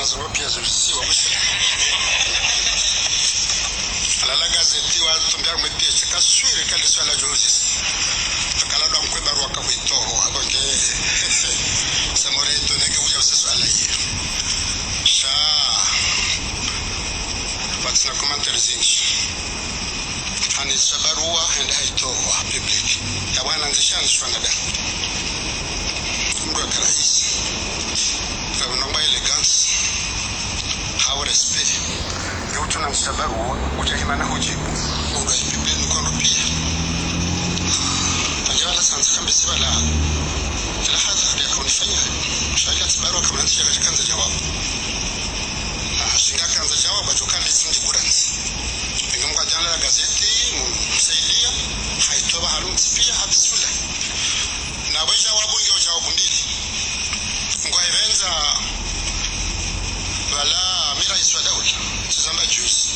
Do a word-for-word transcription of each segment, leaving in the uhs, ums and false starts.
Zero pia zero siwa mwisho. Ala la gazeti wa tumbia mwe pia chika swiri kali swala juzi. Akala dwa mkwe barua ka kuitoho, ako nge. Samore ito neke uja useso ala ye. Sha. Patsina commentaires zinji. Hanisa barua, hende haitowa public. Ya bwana nzisha nzishwa nada. Mndru aka raisi. Kabu nomba élégance. Hau respect. Yo tuna nzisha barua, uja hima na hujibu. Mndru ya public nukono pia. Panya wala sansa kambe sibala. Ila hadha ya kaunifanya. Shaka tibarua kamwe nzisha katika nza jawabu. Na shinga kanza jawabu, ajoka lesi ndi buranzi. Penge mkwa jana la gazeti, msaidia, haitowa halumti pia, habisula. Na bwe jawabu nge jawabu mbili. Ngwa ibenza, bala mi raisi wa daula, tizamba juzi.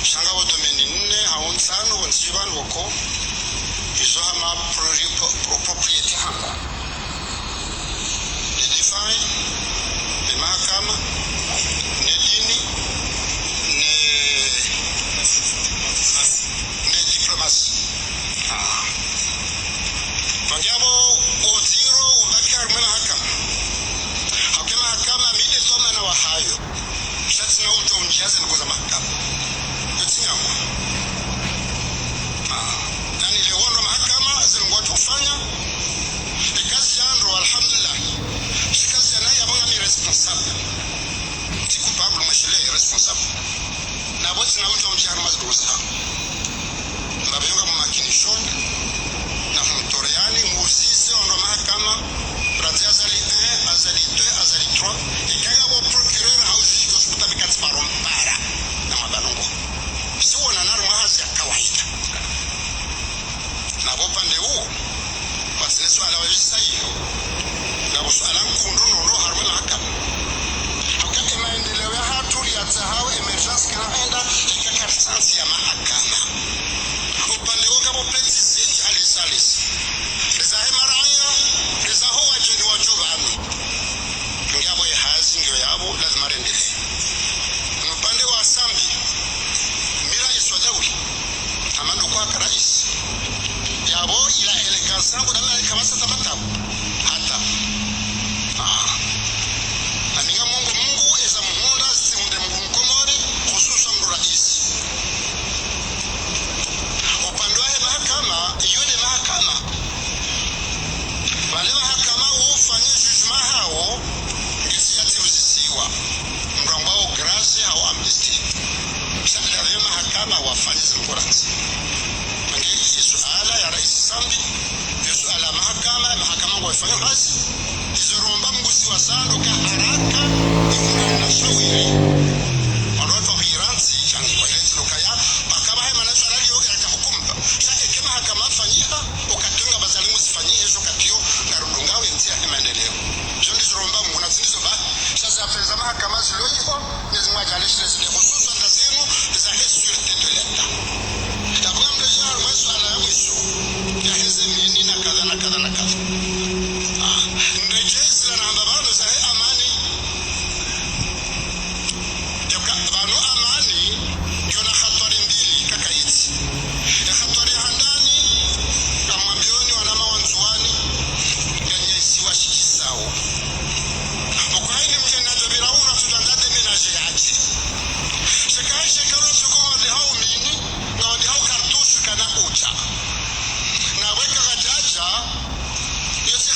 Shanga wo domaine nne, hau ntsanu, wo ntsibanu woko. Izo hama pro-, pro-, pro-, propriété hama. Ne défense, ne mahakama, ne dini, ne, ne diplomatie. Ah. Pangiabo, o zero, ubaki harimwe mahakama. Hauke mahakama, mi nde dhwamana wahayo. Sha tsina ujo unjiaze nikuza mahakama. Yo tsinyangwa. Ah, yani leo ndo mahakama, zilungwa tufanya. Ikazi jandro, alhamdulillah. Shikazi jana ya banga mi responsable. Ti coupable, mashile responsable. Na bo tsina ujo unjiaze mazi dosa. Mbabeyonga mumakinishoni, na humtoreani, muusise, ondo mahakama, rati Azali un, Azali deux, Azali trois, ikaga bo procureur hau juge ko sukuta bikati paro mpara, na mabalongo. Si wona nari mwahazi ya kawaida. Na bo pande uo, Watsine suala wa isa iyo. Ngapvo suala nkundru nono harumwa mahakama. Hauka emaendeleo yahatru riyatsahao émergence kana enda ika kartsansi ya mahakama. Upande wo ngapvo petsi zinji halisi halisi. Rizahe maraya, rizaho wajeni wajo pvanu. Ngapvo ye hazi ngiyo yapvo, lazima rendelee. Upande wa Sambi, mi raisi wa daula. Hama ndo kwaka raisi. Yapvo ila élégance yangu na mimi kabasa tabatabu. Hata. Ah. Aminga Mungu, Mungu eza muhundra, zihundre Mungu Mkomori, hususwa mndru raisi. Upande wahe mahakama, iyo nde mahakama. Pvale mahakama ufanye jugement hawo, ngesi yatsi uzisiwa. Mndru ambao grâce hau amnistie. Sha ndapvo mahakama wafanye zimkoranzi. Nge isi suala ya raisi Sambi, isi suala mahakama, mahakama ngwafanya hazi. Izo romba mgusi wa sando ka haraka, ikuna na shawiri. Wandru watru wa hiranzi, shangi kwa ile tsi lokaya, bakaba he mana suala liyo ya kahukumba. Sha eke mahakama fanyiha, okatonga bazali musifanyihe, zo katiyo, ngarudunga wentsi ya maendeleo. Zo ndizo romba Mungu na zinizo ba, sha za pvendza mahakama zilo iho, nezi mwajaleshile zile hususwa ndazinu, za sûreté de l'État. Yapvo mndru ya harumwa suala ya mwiso, ya heze mini na kadha na kadha na kadha. Ah, nrejezi la namba pvanu zahe amani. Yapvo pvanu amani, yona hatwari mbili kakayitsi. Ya hatwari ya handani, kamwambioni wanama wa Ndzuwani, nganyesi washikisao. Oko haini mdjeni na jabira una tuja nda déménager yatsi. Sheka sheka ro suko wade hau mini, na wade hau kartusu kana uta. Na weka kajaja, yotsi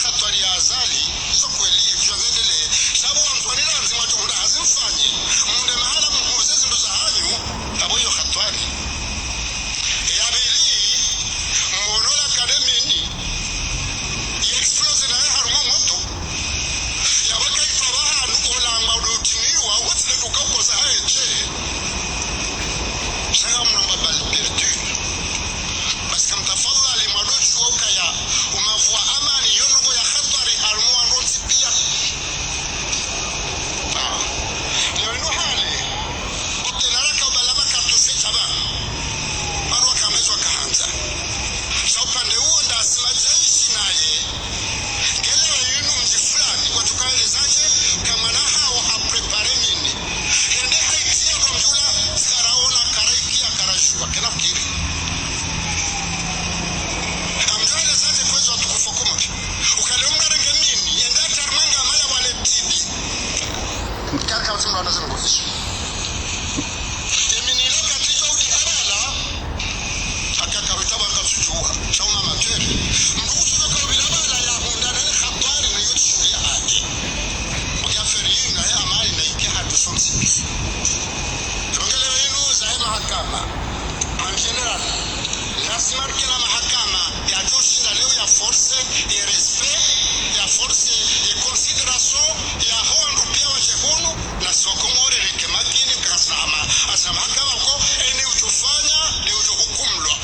Ye respect, ya force, ye considération, ya ho wandru piya washe hunu, nasi Wakomori rike makini, ngasina ama, asina mahakama ko, eni utsofanya, ni utsohukumulwa.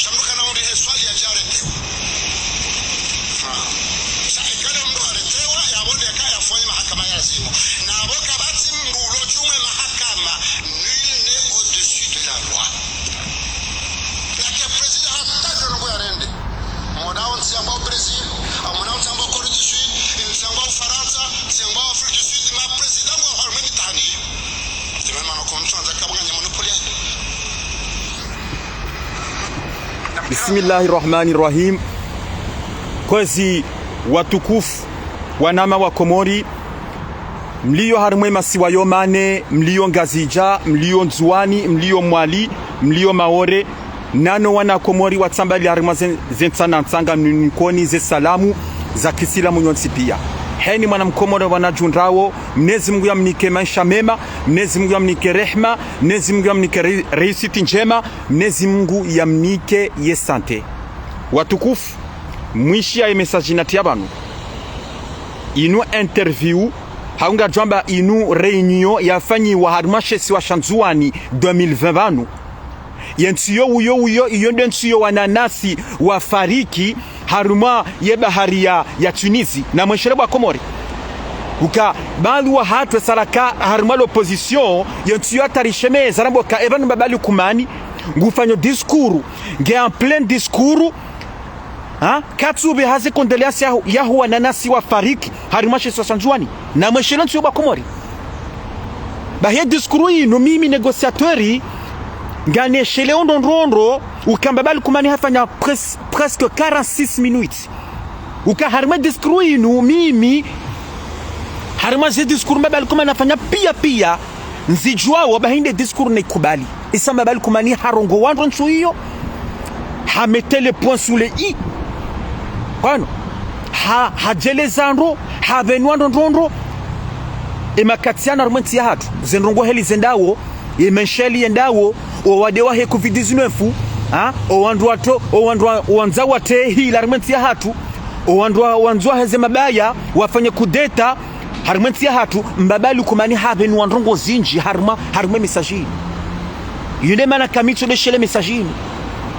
Sha mndru kana undri he swali ya djaretewa. Ah. Sha ikana mndru aretewa, ya bonde ka ya fanya mahakama ya lazimu. Na bo kapvatsi mndru ulo djuu mwe mahakama, nul n'est au-dessus de la loi. Lakini prezida hata djo nungu ya rende. Mwana wo ntsi yangwa Brésil, mwana wo ntsi yangwa Corée du Sud, ntsi yangwa Ufarantsa, ntsi yangwa Afrique du Sud, ma prezida ngwao harumwa mitihani. Ati mwana mwana kwa mtu anza kabanga nyama nupoli. Bismillahi Rahmani Rahim. Kwezi watukufu, wanama wa Komori, mlio harumwa ye masiwa yo mane, mlio Ngazidja, mlio Ndzuwani, mlio Mwali, mlio Maore, nano wana Komori watsambali harumwa ze, ze ntsa na ntsanga, nunukoni ze salamu za kisilamu nyontsi piya. Heni mwana Mkomori wana djundrawo, Mnyezi Mungu ya mnike maesha mema, Mnyezi Mungu ya mnike rehma, Mnyezi Mungu ya mnike re-, réussite ndjema, Mnyezi Mungu ya mnike ye santé. Watukufu, mwishiya ye message natriya pvanu. Inu interview, hau ngamdjo amba inu réunion yafanyiwa harumwa she isiwa sha Ndzuwani deux mille vingt pvanu. Ye ntsi yo uyo uyo, iyo nde ntsi yo wananyasi wafariki harumwa ye bahari ya, ya Tunisie. Na mweshelea bo wa Komori. Uka, baadhwi wahatru saraka harumwa l'opposition, ye ntsi yo hata rishemeza rambe ka epvanu Mbaba Lukumani, ngufanyo discours, nge en plein discours, ha? Katsu pveha ze condoléances ya, ya ho wananyasi wafariki harumwa she isiwa sha Ndzuwani. Na mweshelea ntsi yo bo wa Komori. Bahi ye discours inu mimi négociateur, ngamwesheleo ndrongoo, uka Mbaba Lukumani hafanya pres-, presque quarante-six minutes. Uka harumwa ye discours inu mimi, harumwa ze discours Mbaba Lukumani hafanya piya piya, nzidjuwao, bahi nde discours naikubali. Isa Mbaba Lukumani harongowa ndrongoo iyo, ha mettre le point sur le i. Kwanu, ha, hadjeleza ndro, hapvenua ndrongoo, e makati yanu harumwa ye ntsi yahatru, ze ndrongoo heli zendawo, ye maesha heli yendawo, o wade wahe covid dix-neuf, ha, o wandru watso, o wandru wa, wandza watsi hila harumwa ye ntsi yahatru, o wandru wa, wandzo waheze mabaya, wafanye coup d'État, harumwa ye ntsi yahatru, Mbaba Lukumani hapvenua ndrongoo zindji harumwa, harumwa ye message inu. Iyo nde mana kamitso ndeshele message inu.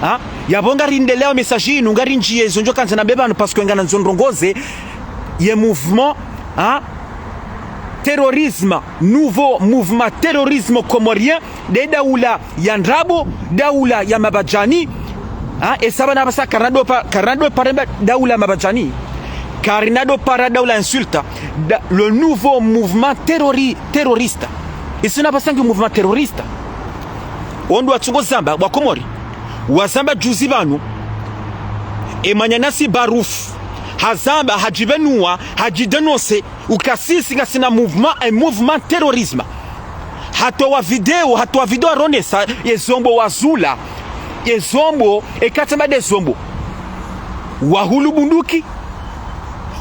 Ha? Yapvo ngarindeleo message inu, ngarindjiye zo ndjo kandza nambe pvanu, parce que ngamnandzo ndrongoze ye mouvement, ha? Terrorisme, nouveau mouvement terrorisme comorien, nde daula ya ndrabo, daula ya mabadjani. Ha, esa pvanu apvasa karina ndo pa-, karina ndo paramba daula ya mabadjani. Karina ndo para daula ya insulte. Da-, le nouveau mouvement terrori-, terroriste. Isi na apvasa nge mouvement terroriste. Wo ndo watsungo zamba, bo wa Komori. Wazamba juzi pvanu. E mwananyasi Barouf. Hazamba, hadjipvenua, hadjidénoncer. Uka sisi ngasina mouvement, un mouvement terrorisme. Hatowa video, hatowa video haronesa, ye zombo wazula. Ye zombo, e katsamba nde zombo. Wahulu bunduki,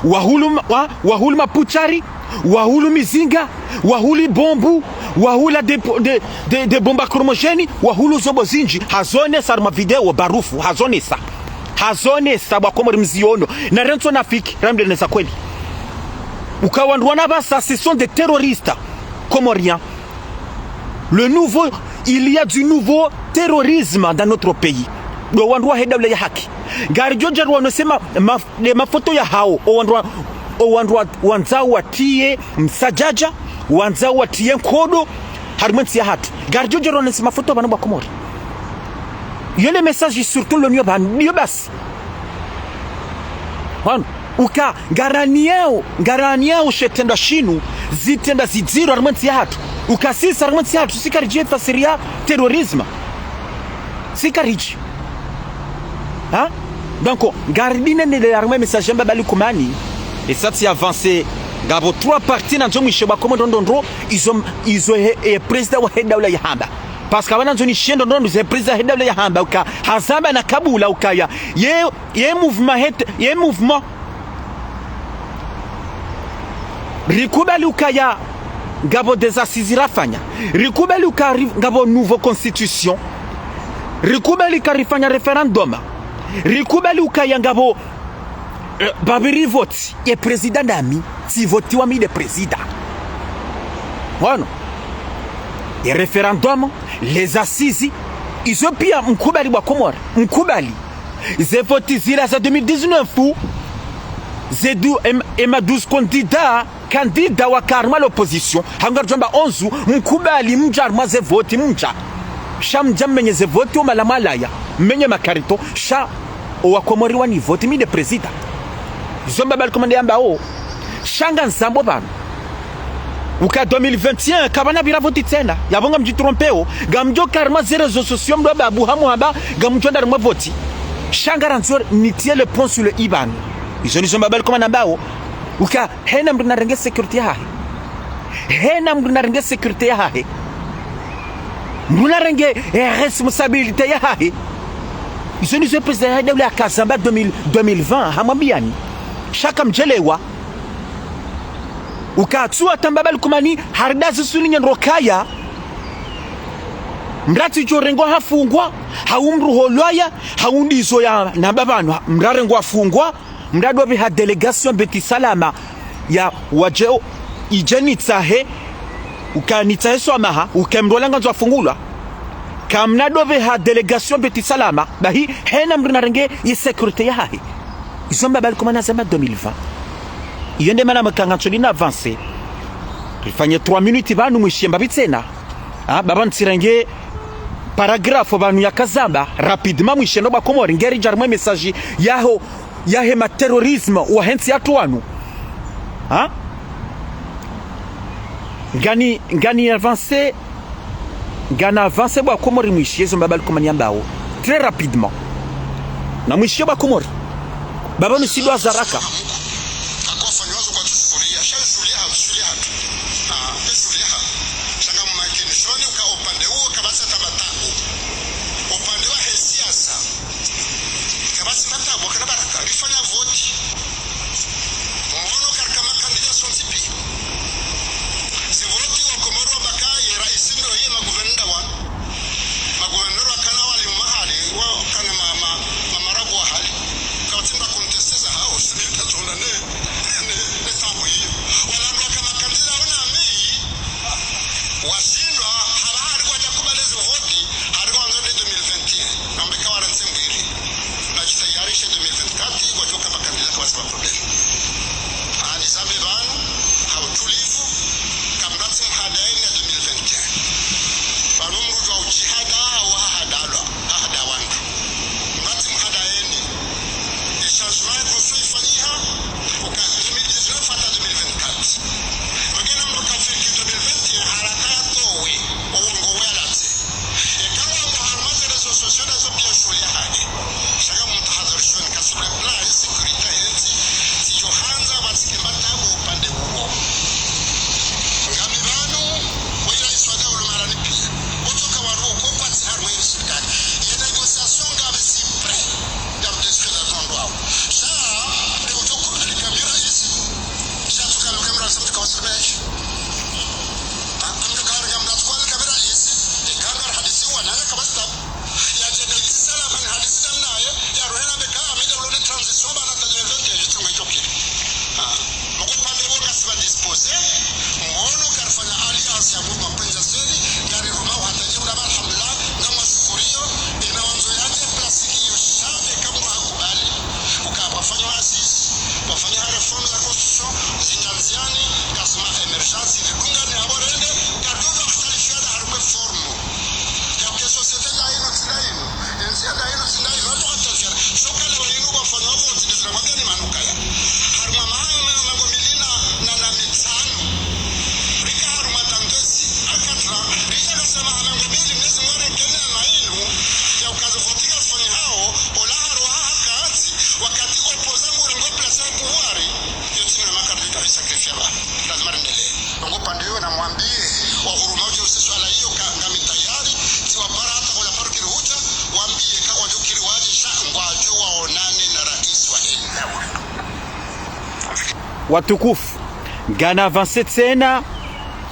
wahulu ma-, wa-, wahulu mapuchari, wahulu mizinga, wahulu bombu, wahula de, de, de, de bombe lacrymogène, wahulu zombo zindji, hazonesa harumwa video, Barouf, hazonesa. Hazonesa bo wa Komori mziono. Na rentso nafiki, rambe neza kweli. Uka wandru wana apvasa, ce sont des terroristes comoriens. Le nouveau, il y a du nouveau terrorisme dans notre pays. Ndo wandru wahe daula ya haki. Ngaridjo dja rwano sema ma-, nde mafoto yahawo. O wandru wa-, o wandru wa-, wandzao watriye msadjadja, wandzao watriye nkodo, harumwa ye ntsi yahatru. Ngaridjo dja rwano sema mafoto pvanu bo wa Komori. Iyo nde message surtout lo niyo pvanu, iyo basi. Wanu, uka, ngaraniao, ngaraniao she trendwa shinu, zitrendwa zidziro harumwa ye ntsi yahatru. Uka sisi harumwa ye ntsi yahatru, si karidji fasiriya terrorisme. Si karidji. Ha? Donc, ngaridine nele harumwa ye message ya Mbaba Lukumani. Esa tsi avancer, ngapvo trois parties nandzo mwishe bo wa Komori ndrongoo, izo, izo he, e président wahe daula yahamba. Parce que apvanu nandzo nishiye ndrongoo ze président wahe daula yahamba uka, hazamba na kabula ukaya. Ye, ye mouvement het-, ye mouvement. Rikubali ukaya ngapvo des assises rafanya. Rikubali uka ri-, ngapvo nouveau constitution. Rikubali uka rifanya référendum. Rikubali ukaya ngapvo Eh, pvapviri voti ye président ndami, tsi voti wa mi nde président. Wano. Ye référendum, les assises, izo pia mkubali wa Komori, mkubali. Ze voti zila za deux mille dix-neuf, ze du-, em-, ema douze candidats, candidat waka harumwa l'opposition, hanga rudjamba onze, mkubali mdja harumwa ze voti mdja. Sha mdja mmenye ze voti omala mwalaya, mmenye makarito, sha owa Komori wani voti mi nde président. Izo mbaba le commandant yambao, sha ngamzambo pvanu. Uka deux mille vingt et un, kapvana pvira voti tsena, yapvo ngamdjitrompeo, ngamdjo ka harumwa ze réseaux sociaux mdru wa babu hamu hamba, ngamdjo enda harumwa voti. Sha ngarandzo nitie le point sur le i pvanu. Izo ndizo mbaba le commandant yambao, uka hena mdru narenge sécurité yahahe. Hena mdru narenge sécurité yahahe. Mdru narenge, eh, responsabilité yahahe. Izo ndizo président ya daula yakazamba deux mille, deux mille vingt, hamwambiani. Sha kamdjelewa. Uka tsu atamba mbaba le commandant, harida zisuni nyendro kaya. Mdru tsi djo rengwa hafungwa, hau mdru holwaya, hau ndizo ya namba pvanu, mdru rengwa hafungwa, mdru dopveha délégation Beit Salam ya wadjeo idje nitsahe, uka nitsahe swamaha, uka mdru ola ngandzo afungulwa. Kamna dopveha délégation Beit Salam, bahi hena mdru narenge ye sécurité yahahe. Izo mbaba le commandant yazamba deux mille vingt. Iyo nde mana mkanga ntsoli na avancer. Rifanye trois minutes pvanu mwishiye mbapvi tsena. Ah, mbaba ntsirenge paragraphe pvanu yakazamba, rapidement mwishiye no wa Komori, ngeri dja harumwa message yaho, yahe ma terrorisme, wahe ntsi yatru wanu. Ha? Ngani, ngani avancer, ngana avancer wa Komori mwishiye zo mbaba le commandant yambao. Très rapidement. Na mwishiye wa Komori. Mbaba nusidwa zaraka. Akofanywa zo kwatsu shuhuliya, sha shuhuliya ha, shuhuliya ha. Ah, shuhuliya ha. Sha ngamumakini, shoni uka upande uwo kapvatsi taba tabu. Upande wahe siasa, kapvatsi taba tabu, kana baraka, rifanya voti. Mwono karika makandida sontsi pia. Ze voti wa Komori wamba ka ye raisi ndo ye maguvernera wa. Maguvernera wakana wali mahali, wakana ma, ma, ma marabu wahali. Kapvatsi mba conteste zahawo, shuhuliya tazonda ne, ne, ne tabu iyo. Wala ndo waka makandida ona mi, washindwa, haba hari kwadja kubali ze voti, hari kwandzo nde deux mille vingt et un. Nambe ka warantsi mbili. Nadjitayarishe deux mille vingt-quatre, kwadjoka makandida kapvatsi ma problème. Ani zambe pvanu, ha utulivu, kamdru tsi mhadaeni ya deux mille vingt et un. Pvanu mdru djuwa udjihada, wa hahadalwa, hahada wandru. Mdru tsi mhadaeni. E changement ya constitution ifanyiha, uka deux mille dix-neuf hata deux mille vingt-quatre. Wekena mdru kafikiri deux mille vingt et un, haraka yatowe, owongo welatse. Eka wamba harumwa ze réseaux sociaux nazo pia shuhuliya hahe. Sha ngamtahadharishoni ka sur le plan ya sécurité yahe ntsi, tsidjo handza pvatsike mba tabu upande uwo. Ngami pvanu, wo raisi wa daula mahalani pia. Wotsoka wandru wo kwatsi harumwa ye sirikali. Ye négociation ngapvi si prêt. Ngapvi tsi prêt za tondwa. Sha, nde utsoka ni kamera isi. Sha tsoka ni kamera sa mtu kawasiliana. Ah, mtu kawari kamera tsoka ni kamera isi. Ikanga hadisi wa nana kabasta. Ya jana Beit Salam ni hadisi na naye, ya rohena beka, amida ulone transition ba na tadwe vente ya jitunga itokiri. Ah, moko pande wo ngasi ba disposer, mwono karifanya alliance ya mouvement Pwendza Seli, ya riruma uhataji ula ba alhamdulillah, ngamwashukuriyo, ina wandzo yaje plasiki yo sha eka mdru hakubali. Uka wafanya assises, wafanya réforme za constitution, zinga ndziani, kasema émergence, ridungane habo rende, kadodo kutalifiana harumwa forme. Ya uke société nda inu, tsi nda inu. Entsi nda inu, tsi nda inu. Wandru katalifiana. Sha uka leo inu wafanya voti, ndizira wagani manukaya. Harumwa maha mengo mili na, na, na mitsanu. Rika harumwa tandwezi. Akatra, rija kasema mengo mili, mezi mware kena na inu. Ya uka ze voti kazifanyihao, ola haruha hakati, wakati opposant ngurengo place ya pouvoir, yo tsi na makati rika risacrifier ba. Lazima rendelee. Ngo pande yo namwambiye, wahuruma udje use swala iyo ka, ngami tayari, tsi wapara hata kwa paro kiri hudja, wambiye ka wadjo kiri wadje, sha ngwadjo waonane na raisi wa eneo. Watukufu, ngana avancer tsena,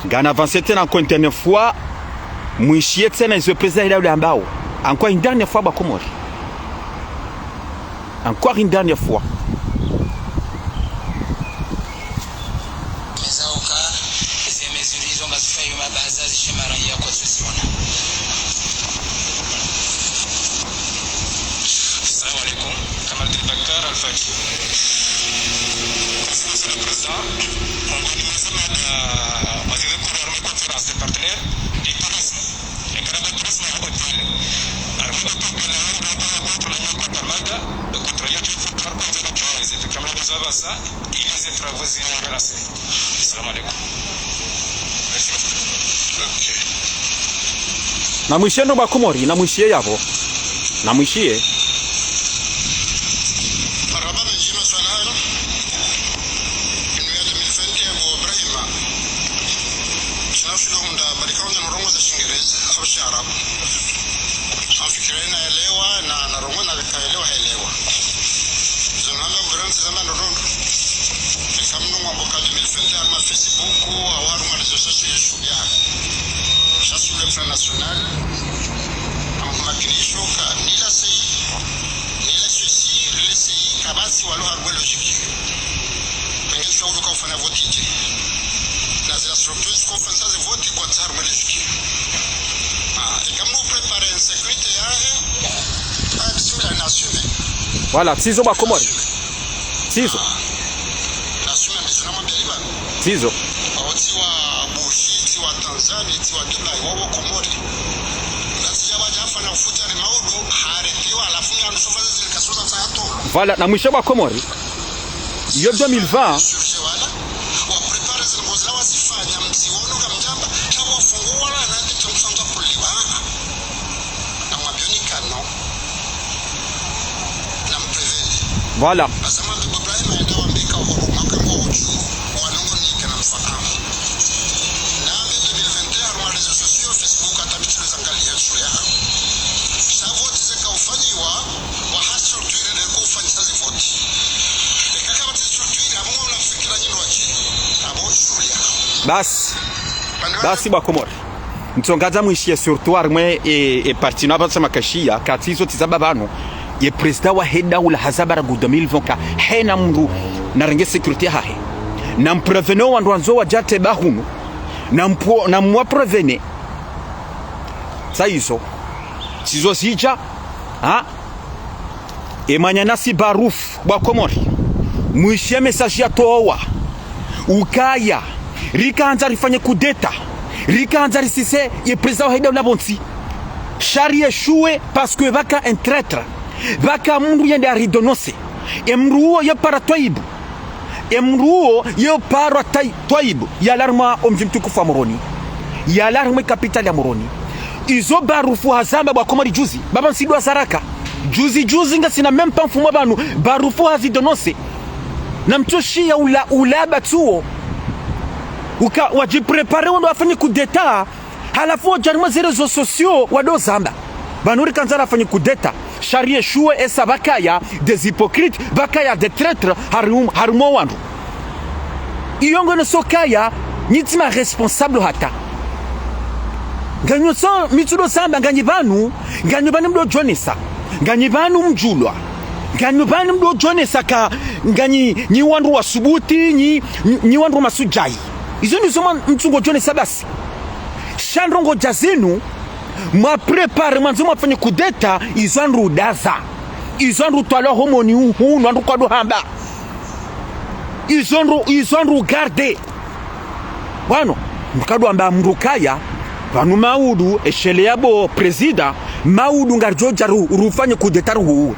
ngana avancer tsena encore une dernière fois, mwishiye tsena izo président ila ule ambao. Encore une dernière fois, ba Komori. Encore une dernière fois. Mara ya kwa sisi wana. Assalamu alaikum. Kamal Abdel Bakkar Al Fati. Monsieur le Président, on va nous mettre à, à, à, conférence des partenaires, des partenaires. Namwishiye ndo Wakomori, namwishiye yapvo. Namwishiye. Marahaba mendji maswala yanu. Inu ya deux mille vingt et un bo Ibrahima. Shina shilo munda, bali kaunga na ndrongoo za Shingereza, au Shiarabu. Nafikiri naelewa, na, na ndrongoo na kaelewa, haelewa. Zo namba gouvernement zamba ndrongoo. Eka mndru ngwambo ka deux mille vingt et un harumwa Facebook, au harumwa réseaux sociaux, shuya. Sha sur le plan national, ngammakinisho ka, ni la C E I, ni la C E C, ni la C E I, kabasi walo harumwa logique. Penge shauri ka ufanya vote idje. Na zila structures ziko ufanya ze vote kwatsi harumwa logique. Ah, eka mndru préparer insécurité yahe, ah, bismillah, na assume. Voilà, tsizo Wakomori. Tsizo. Na assume, ndizo namwambia libano. Tsizo. Awo tsi wa Bushi, tsi wa Tanzanie, tsi wa Dubai, wawo Komori. Nasi ya wadja fanya ufuta ni maudu, haretiwa, halafu ya nusu faza zile kasuza sa yato. Voilà, namwishiye Wakomori. Yo deux mille vingt. Sur ce, voilà. Wa préparer zile ngozi la wazifanya, mtsi wono kamdjamba, tawa fungu wala na tete msanga puliwa. Na mwabioni kano. Na mprévenir. Voilà. Asama mbi Ibrahima enda wambeka huru, maka ngo uju, wanongo nike na mfahamu. Na mbi deux mille vingt et un, harumwa réseaux sociaux, Facebook, hata mitilo za ngali ya shule ya. Sa vote zeka ufanyiwa, wa ha structure de ko ufanyisa ze vote. Eka kama tsi structure, abo mna fikira nyinyi wache. Abo shule ya. Basi. Basi Wakomori. Ntsongadza mwishiye surtout harumwa e, e parti no apvatsa makashiya, ka tsizo tsi zamba pvanu, ye président wahe daula hazamba rangu deux mille vingt ka, hena mndru, narenge sécurité hahe. Namprévenir wandru wandzo wadjateba hunu, nampvo, namwa prévenir. Sa izo. Tsizo zidja, ha? E mwananyasi Barufu, Wakomori. Mwishiye message yatowa. Ukaya, rikandza rifanye coup d'État. Rikandza risise ye président wahe daula pvontsi. Sha ri échoué parce que pvaka un traître. Pvaka mndru yende ari dénoncer. E mndru uwo ye para Twaibu. E mndru uwo ye para Tai-, Twaibu. Yalawa harumwa omdji mtukufu wa Moroni. Yalawa harumwa capitale ya Moroni. Izo Barufu hazamba Wakomori juzi. Pvapvo ntsi ndo wazaraka. Juzi, juzi ngasina même pas mfumo pvanu. Barufu hazi dénoncer. Namtsoshiya ula, ula batsuo. Uka, wadji préparer wandru wafanye coup d'État. Halafu wadja harumwa ze réseaux sociaux wado zamba. Pvanu rikandza rafanye coup d'État. Sha ri échoué, esa pvakaya des hypocrites, pvakaya des traîtres, harum-, harumwa wandru. Iyo ngono sokaya, nyi tsi ma responsables hata. Nganyo so, mi tsudo zamba, nganyi pvanu, nganyi pvanu mdo djonesa. Nganyi pvanu mdjulwa. Nganyi pvanu mdo djonesa ka, nganyi, nyi wandru wa subuti, nyi, nyi, nyi wandru masudjai. Izo ndizo mwa-, mtsungo djonesa basi. Sha ndrongoo dja zinu, mwa préparer mwandzo mwafanye coup d'État, izo wandru udaza. Izo wandru utwalwa homoni uhunu, wandru kwado hamba. Izo wandru, izo wandru ugarder. Pvanu, mkado hamba mndru kaya, pvanu maudu, eshele yabo président, maudu ngaridjo dja ru-, rufanye coup d'État ruhuwe.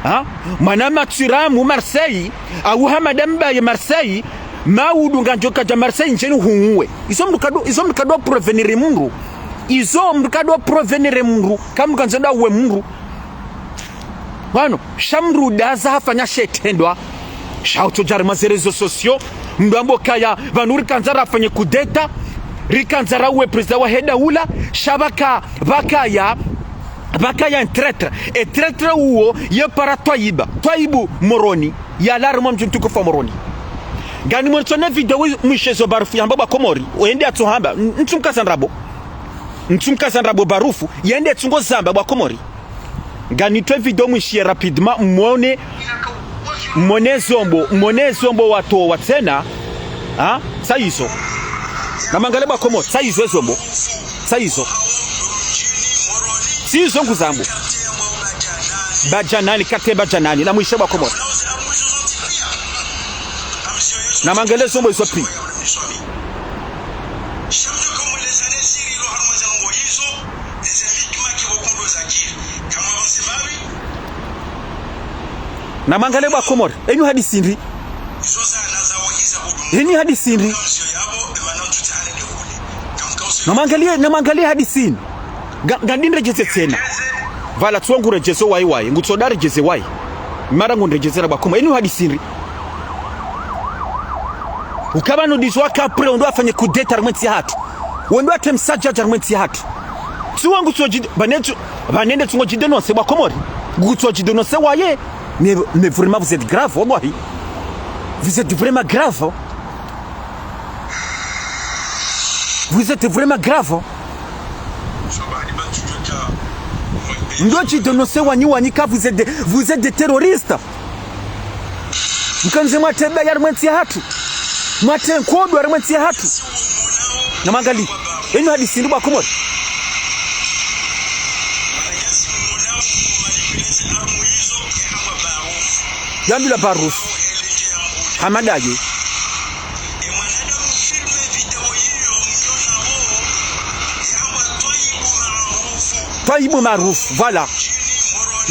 Ha? Mwana Mathurin mu Marseille, au Hamada Mbaye Marseille, maudu ngandjo kadja Marseille ndjeni huwe. Izo mndru kado, izo mndru kado prévenir mndru. Izo mndru kado prévenir mndru. Ka mndru kandza ndo uwe mndru. Pvanu, sha mndru udaza hafanya she itrendwa. Sha utsodja harumwa ze réseaux sociaux. Mndru ambo kaya, pvanu rikandza rafanye coup d'État. Rikandza rauwe président wahe daula. Sha pvaka, pvakaya. Pvakaya un traître. E traître uwo, ye para Twaiba. Twaibu Moroni. Yalawa harumwa mdji mtukufu wa Moroni. Nganimwonesa ne video wi-, mwishiye zo Barufu yamba Wakomori. Oyende atsohamba. N-, ntsumkaza ndrabo. Ntsumkaza ndrabo Barufu. Yende tsungo zamba Wakomori. Nganitowe video mwishiye rapidement. Mwone. Mwone zombo. Mwone zombo watowa tsena. Ha? Sa izo. Namwangalie bo wa Komori, tsi izo ezombo. Tsi izo. Tsi izo nguzambo. Badjanani, quartier Badjanani, namwishe bo wa Komori. Namwangalie ezombo izo pi. Namwangalie bo wa Komori, enyu hadisi ndri? Enyu hadisi ndri? Namwangalie, namwangalie hadisi ndri? Nga, ngandinredjeze tsena. Pvala tsi wangu redjeze wayi wayi, ngutsoda redjeze wayi. Mara ngunredjeze na bo wa Komori, enyu hadisi ndri? Ukaya pvanu ndizo waka prêt, wendo wafanye coup d'État harumwa entsi yahatru. Wendo watreme sadjadja harumwa entsi yahatru. Tsi wangu tsodjide, pvanende tsu, pvanende tsu ngodjidénoncer bo wa Komori. Ngutsodjidénoncer waye. Mais, mais vraiment, vous êtes grave, wallahi. Vous êtes vraiment grave. Vous êtes vraiment grave. Mdodjidénoncer wanyu wanyu ka vous êtes des, vous êtes des terroristes. Mkandze mwatreme baya harumwa entsi yahatru. Mwatreme nkodo harumwa entsi yahatru. Namwangalie. Enyu hadisi ndri bo wa Komori? Yambilwa Baruf. Hamada ye. Twayibu Maruf, voilà.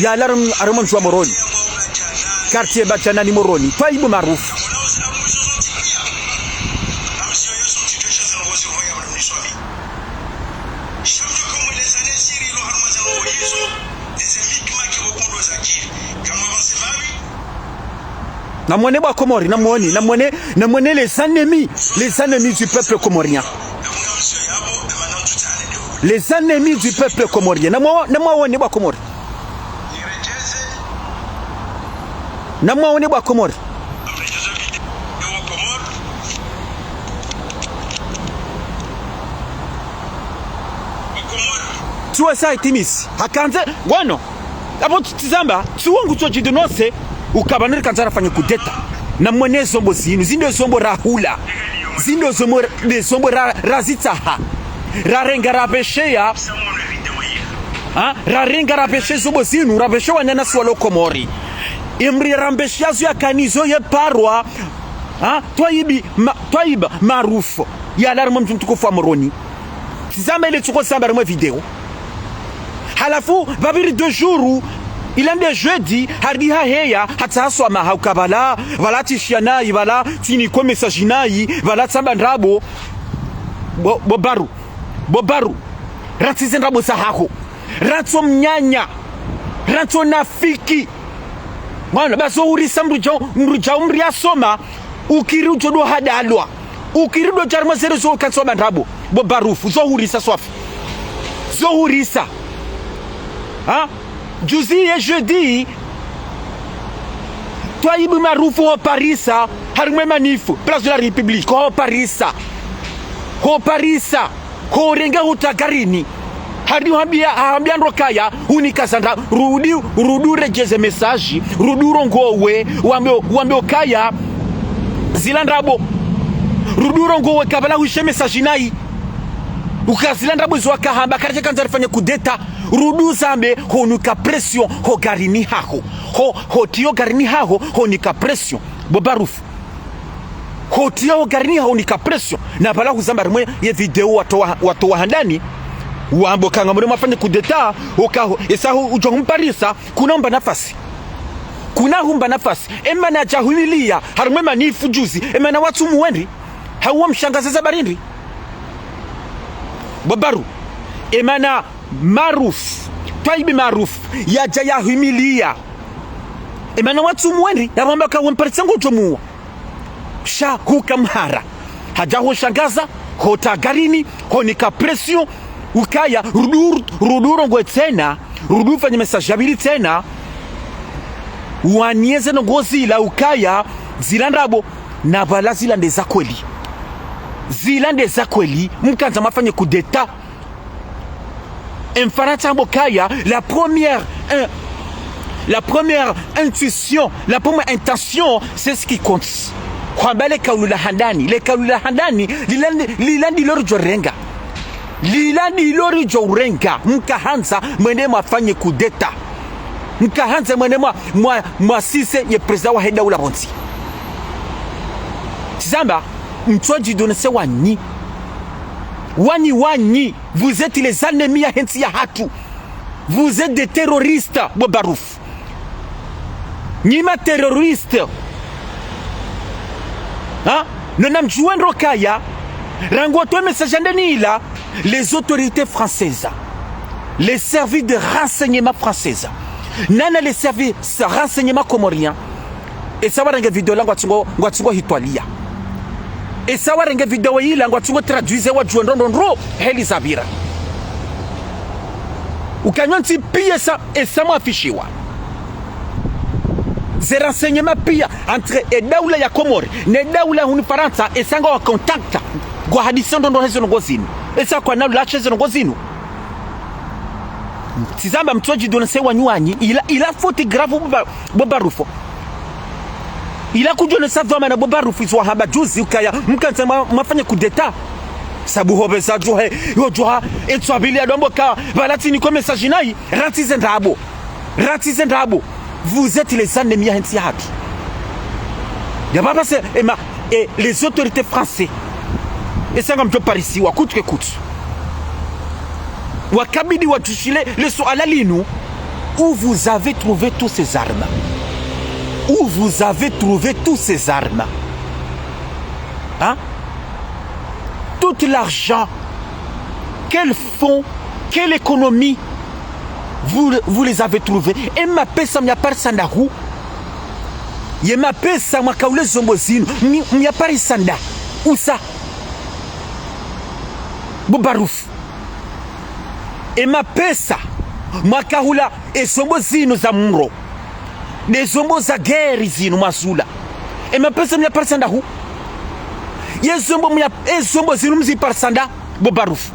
Yalawa harumwa, harumwa mdji wa Moroni. Quartier Badjanani Moroni. Twayibu Maruf. Namwone bo wa Komori, namwone, namwone, namwone les ennemis, les ennemis du peuple comorien. Les ennemis du peuple comorien. Namwa-, namwone bo wa Komori. Namwone bo wa Komori. Tsi wo sa itimisi. Hakandze, ngono. Apvo tsi, tsi zamba, tsi wo ngutsodjidénoncer, ukaya pvanu rikandza rafanye coup d'État. Namwone ezombo zinu, zinu ezombo rahula. Zinu ezombo, ezombo ra, razitsaha. Rarenga rapveshea. Ha? Rarenga rapveshe ezombo zinu, rapveshe wananyasi walo Komori. Emri rambeshea zo yakanizo ye parwa. Ha? Twayibi, ma, Twayib Maruf. Yalawa harumwa mdji mtukufu wa Moroni. Tsi zamba ile tsuko zamba harumwa video. Halafu, pvapviri deux jours, ila nde jeudi, harudi haheya, hatsaha swamaha ukaya pvala, pvala tsishiya nayi, pvala tsiniko message nayi, pvala tsamba ndrabo. Bo, bo Baru, bo Baru, ratsize ndrabo zahaho, ratso mnyanya, ratso nafiki. Mwana, ba zo hurisa mdru djau, mdru djau mdru yasoma, ukiri udjo do hadalwa. Ukiri do djari mazere zo kantsi wa bandrabo. Bo Barufu, zo hurisa swafi. Zo hurisa. Ha? Juzi ye jeudi, Twayib Marufu ho parisa, harimwa e manif, Place de la République, ho parisa. Ho parisa. Ho renga huta garini. Hari hambia, hambia ndro kaya, hunika zandra, rudi, rudi uredjeze message, rudi urongowe, wambe, wambe ukaya, zila ndrabo. Rudi urongowe kabla hwishe message nayi. Uka zila ndrabo zo wakahamba, karidja kandza rifanye kudeta, rudi uzambe, honika pression, ho garini haho. Ho, ho tiyo garini haho, honika pression. Bo Barufu. Ho tiya ho garini haho hunika pression. Na pvala huzamba harimwa ye video watowa, watowa handani. Wambo kanga mure mafanye kudeta, uka ho, esa ho udjo humparisa, kuna humba nafasi. Kuna humba nafasi. Emana yadja humiliya, harimwa e manif juzi. Emana watsu muwe ndri. Hauwa mshangaza za bari ndri. Bo Baru. Emana Maruf. Twayib Maruf. Yadja yahumiliya. Emana watsu muwe ndri. Yahamba ka wamparisa ngodjo muwa. Sha huka mhara. Hadja hushangaza, hota garini, honika pression, ukaya, rudi, rudi urongowe tsena, rudi ufanye message ya pvili tsena, wanieze ndrongo zila ukaya, zila ndrabo, na pvala zila nde za kweli. Zila nde za kweli, mkandza mafanye kudeta, Emfarantsa hambo kaya, la première, hein, la première intuition, la première intention, c'est ce qui compte. Hwamba le kaulu la handani, le kaulu la handani, lila ndi, lila ndilo ridjo renga. Lila ndilo ridjo urenga, mkahandza mwende mwafanye kudeta. Mkahandza mwende mwa, mwa, mwasise ye président wahe daula pvontsi. Tsi zamba, mtsodjidonese wanyi. Wanyi, wanyi, vous êtes les ennemis yahe ntsi yahatru. Vous êtes des terroristes, bo Barouf. Nyi ma terroristes. Ha? No namdjuwe ndro kaya, rangu watowe message handani ila, les autorités françaises, les services de renseignement françaises, nana les services renseignement comoriens, esa warenge video la ngwatsungo, ngwatsungo hitwalia. Esa warenge video ila ngwatsungo traduise wadjuwe ndro ndro ndro heli zapvira. Uka nyontsi piya esa, esa mwafishiwa. Ze renseignement piya entre e daula ya Komori ne daula hunu Farantsa, esa ngwa contact, ngwahadisi ndro ndro he ze ndrongo zinu. Esa kwana lashe ze ndrongo zinu. Tsi zamba mtsodjidonese wanyi wanyi, ila, ila faute grave bo Ba-, bo Barouf. Ila kudjonesa dhwamana bo Barouf izo wahamba juzi ukaya mkandza mwa, mwafanye kudeta. Sabu hopveza djuhe, yo djuha, etswa pvili ya dombo ka, pvala tsini ko message nayi, ratsi ze ndrabo. Ratsi ze ndrabo. Vous êtes les ennemis yahe ntsi yahatru. Ya pvapva se, ema, et les autorités françaises. Esa ngamdjo parisiwa, coûte que coûte. Wakabidi wadjushile le suala linu, où vous avez trouvé tous ces armes ? Où vous avez trouvé tous ces armes ? Hein ? Tout l'argent, quel fonds, quelle économie vous, vous les avez trouvés ? E mapesa myaparisa ndahu ? Ye mapesa mwakaula zombo zinu, myi-, myaparisa nda usa ? Bo Barouf. E mapesa mwakaula ezombo zinu za mro, ne zombo za guerre zinu mwazula, e mapesa myaparisa ndahu ? Ye zombo mya-, ezombo zinu mziparisa nda, bo Barouf ?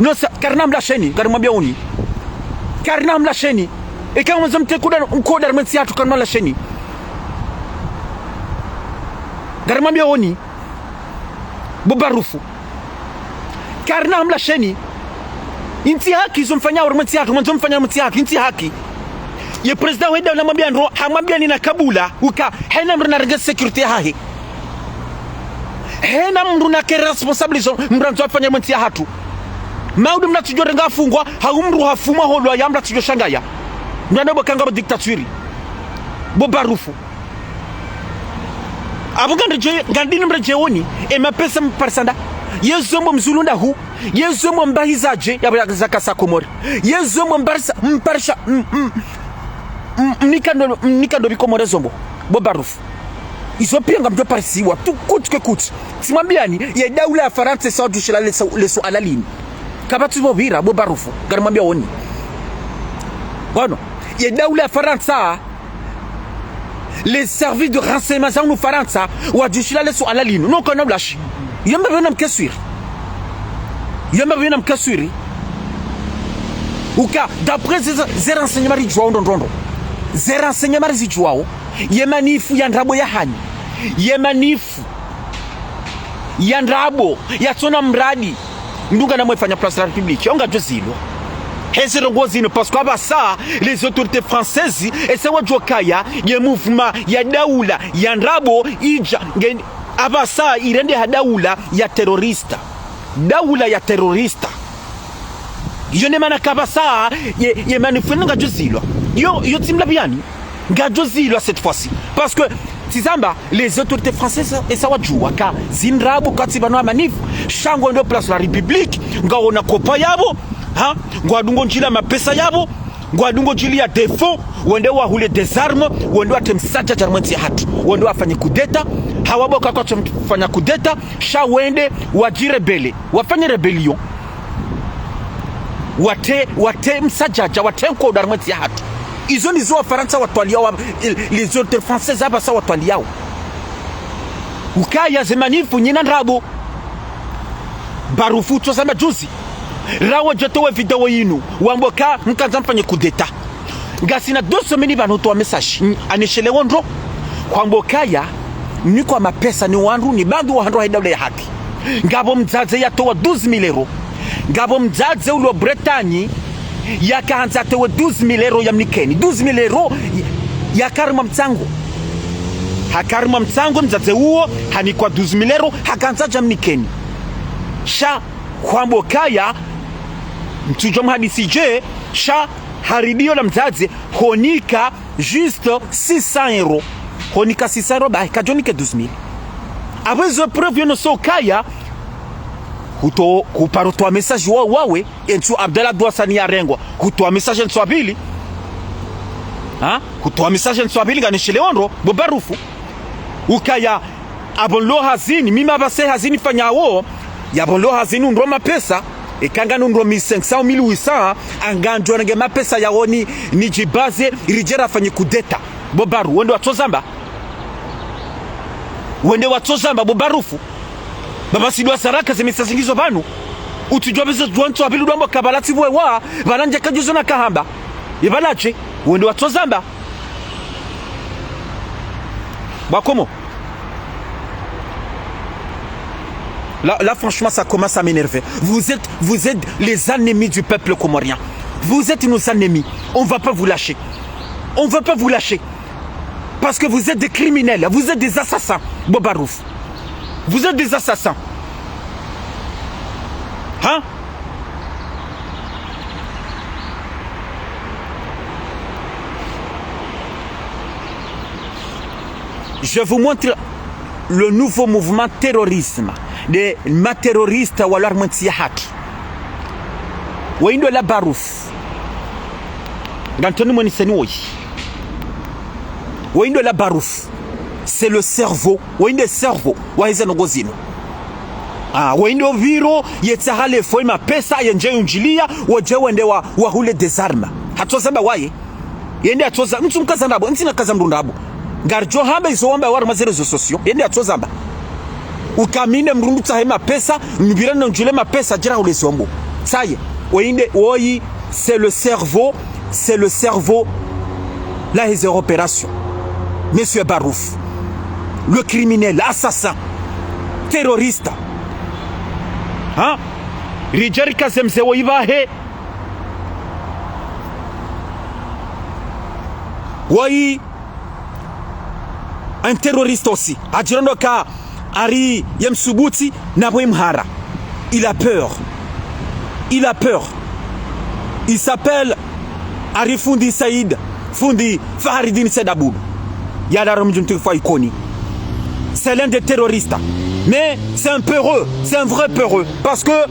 No sa, karina mlasheni, ngarimwambia oni. Karina mlasheni. Eka mwandzo mteke nkodo, nkodo harumwa entsi yahatru, karina mlasheni. Ngarimwambia oni. Bo Barouf. Karina mlasheni. Intsi haki izo mfanyao harumwa entsi yahatru, mwandzo mfanya harumwa entsi yahatru, intsi haki. Ye président wahe daula hamwambia ndro, hamwambia nina kabula, uka, hena mdru narenge sécurité yahahe. Hena mdru nake responsabiliser mdru andzo afanya harumwa entsi yahatru. Maudu mdru atsidjo renga afungwa, hau mdru hafumwa holwa ya mdru atsidjo shangaya. Mdru ane bo kanga bo dictature. Bo Barouf. Apvo ngandidje, ngandini mredjeyi oni, e mapesa mparisa nda. Ye zombo mzulu ndahu, ye zombo mbahiza dje, ya, ya, za kasa Komori. Ye zombo mparisa, mparisa, m-, m-, m-, mnika ndo, mnika ndo pvi Komori zombo, bo Barouf. Izo piya ngamdjo parisiwa, tu coûte que coûte. Tsimwambiani, ye daula ya Farantsa esa wadjushila le su-, le suala linu. Kapvatsi pvo pvira, bo Barouf, ngarimwambia oni. Ngono, ye daula ya Farantsa, les services de renseignement za hunu Farantsa, wadjushila le suala linu. No kana ulashi. Yamba pvena mkeswiri. Yamba pvena mkeswiri. Uka, d'après ze, ze renseignement ridjuwao ndro ndro ndro. Ze renseignement rizidjuwao. Ye manif ya ndrabo ya hanyi. Ye manif ya ndrabo, yatsona mradi. Mdru ngana mwefanya Place de la République, yo ngadjo zilwa. He ze ndrongo zinu, parce que apvasa, les autorités françaises, esa wadjuwa kaya, ye mouvement ya daula ya ndrabo, idja, nge, apvasa, irende ha daula ya terroriste. Daula ya terroriste. Iyo nde mana kapvasa, ye, ye manif yinu ngadjo zilwa. Yo, yo tsimlapviani. Ngadjo zilwa cette fois-ci. Parce que, tsi zamba, les autorités françaises, esa wadjuwa ka, zi ndrabo katsi pvanu ha manif, sha ngwendo Place de la République, ngwaona kopa yapvo, ha, ngwadungo ndjila mapesa yapvo, ngwadungo ndjili ya défense, wende wahule des armes, wende watre msadjadja harumwa entsi yahatru, wende wafanye kudeta, hawapvo ka kwatsu fanya kudeta, sha wende wadjirebele, wafanye rébellion. Watre, watre msadjadja, watre nkodo harumwa entsi yahatru. Izo ndizo Wafarantsa watwaliyao, wa, les autorités françaises apvasa watwaliyao. Ukaya ze manif nyina ndrabo. Barouf tso samba juzi. Rawo djotowa video yinu. Wambo ka mkandza mfanye kudeta. Ngasina deux semaines pvanu towa message. N-, aneshelewo ndro. Kwambo kaya. Mnikwa mapesa ni wandru, ni baadhwi wa wandru wahe daula ya haki. Ngapvo mdzadze yatowa douze mille euros. Ngapvo mdzadze ulo Bretagne yakahandza yatowe douze mille euros yamnikeni. Douze mille euros ya, yaka harimwa mtsango. Haka harimwa mtsango mdzadze uwo, hanikwa douze mille euros, hakahandza yadje yamnikeni. Sha hwamba ukaya, ntsudjuwa muhadisi dje, sha ha radio la mdzadze, honika juste six cents euros. Honika six cents euros, bahi, kadjonike douze mille. Apvo izo preuve yono so ukaya, huto, huparo towa message wa, wawe, entsu Abdallah Dwassani yarengwa, hutowa message entsu wa pvili. Ha? Hutowa message entsu wa pvili, nganishile ondro, bo Barufu. Ukaya, apvo nlo hazini, mimi apvasa hazini fanyao, yapvo nlo hazini undro mapesa, eka nganundro mille cinq cents, mille huit cents, ngandjo nge mapesa yawo ni, nidjibaze, ridje rafanye kudeta. Bo Baru, wende watsozamba. Wende watsozamba, bo Barufu. Baba sidwa saraka ze message ngizo pvanu. Utsudjuwa bezo djuwa ntsu wa pvili dwambo kabala tsipvwe wa, pvala ndjaka djuzo nakahamba. Ipvala dje, wende watsozamba. Bo Wakomori. Là, là, franchement, ça commence à m'énerver. Vous êtes, vous êtes les ennemis du peuple comorien. Vous êtes nos ennemis. On va pas vous lâcher. On va pas vous lâcher. Parce que vous êtes des criminels. Vous êtes des assassins. Bo Barouf. Vous êtes des assassins. Hein ? Je vous montre le nouveau mouvement terrorisme de ma terroriste walo harimwa entsi ya hatru. Woyi ndo la Barouf. Ngantoni mweniseni woyi. Woyi ndo la Barouf. C'est le cerveau. Woyi nde cerveau waheze ndrongoo zinu. Ah, woyi ndo pviro yetsaha lefo mapesa yendje yundjiliya, wodje wende wa, wahule des armes. Hatsozamba waye. Yende atsoza, ntsu mkaza ndrabo, ntsina kaza mdru ndrabo. Ngaridjo hamba izo wamba wari mwa ze réseaux sociaux, yende atsozamba. Ukamine mdru ndo tsahe mapesa, nubira na ndjule mapesa, djira hule zombo. Ça y est, woyi nde, woyi, c'est le cerveau, c'est le cerveau, là, heze opération. Monsieur Barouf, le criminel, assassin, terroriste. Hein ? Ridje rikaze mze woyi pvahe. Woyi, un terroriste aussi. Hadjirondoka hari ye msubuti na pvo imhara. Il a peur. Il a peur. Il s'appelle Hari Fundi Said, Fundi Faharidine Said Aboud. Yalala mdji mtukufu wa Ikoni. C'est l'un des terroristes. Mais c'est un peureux, c'est un vrai peureux. Parce que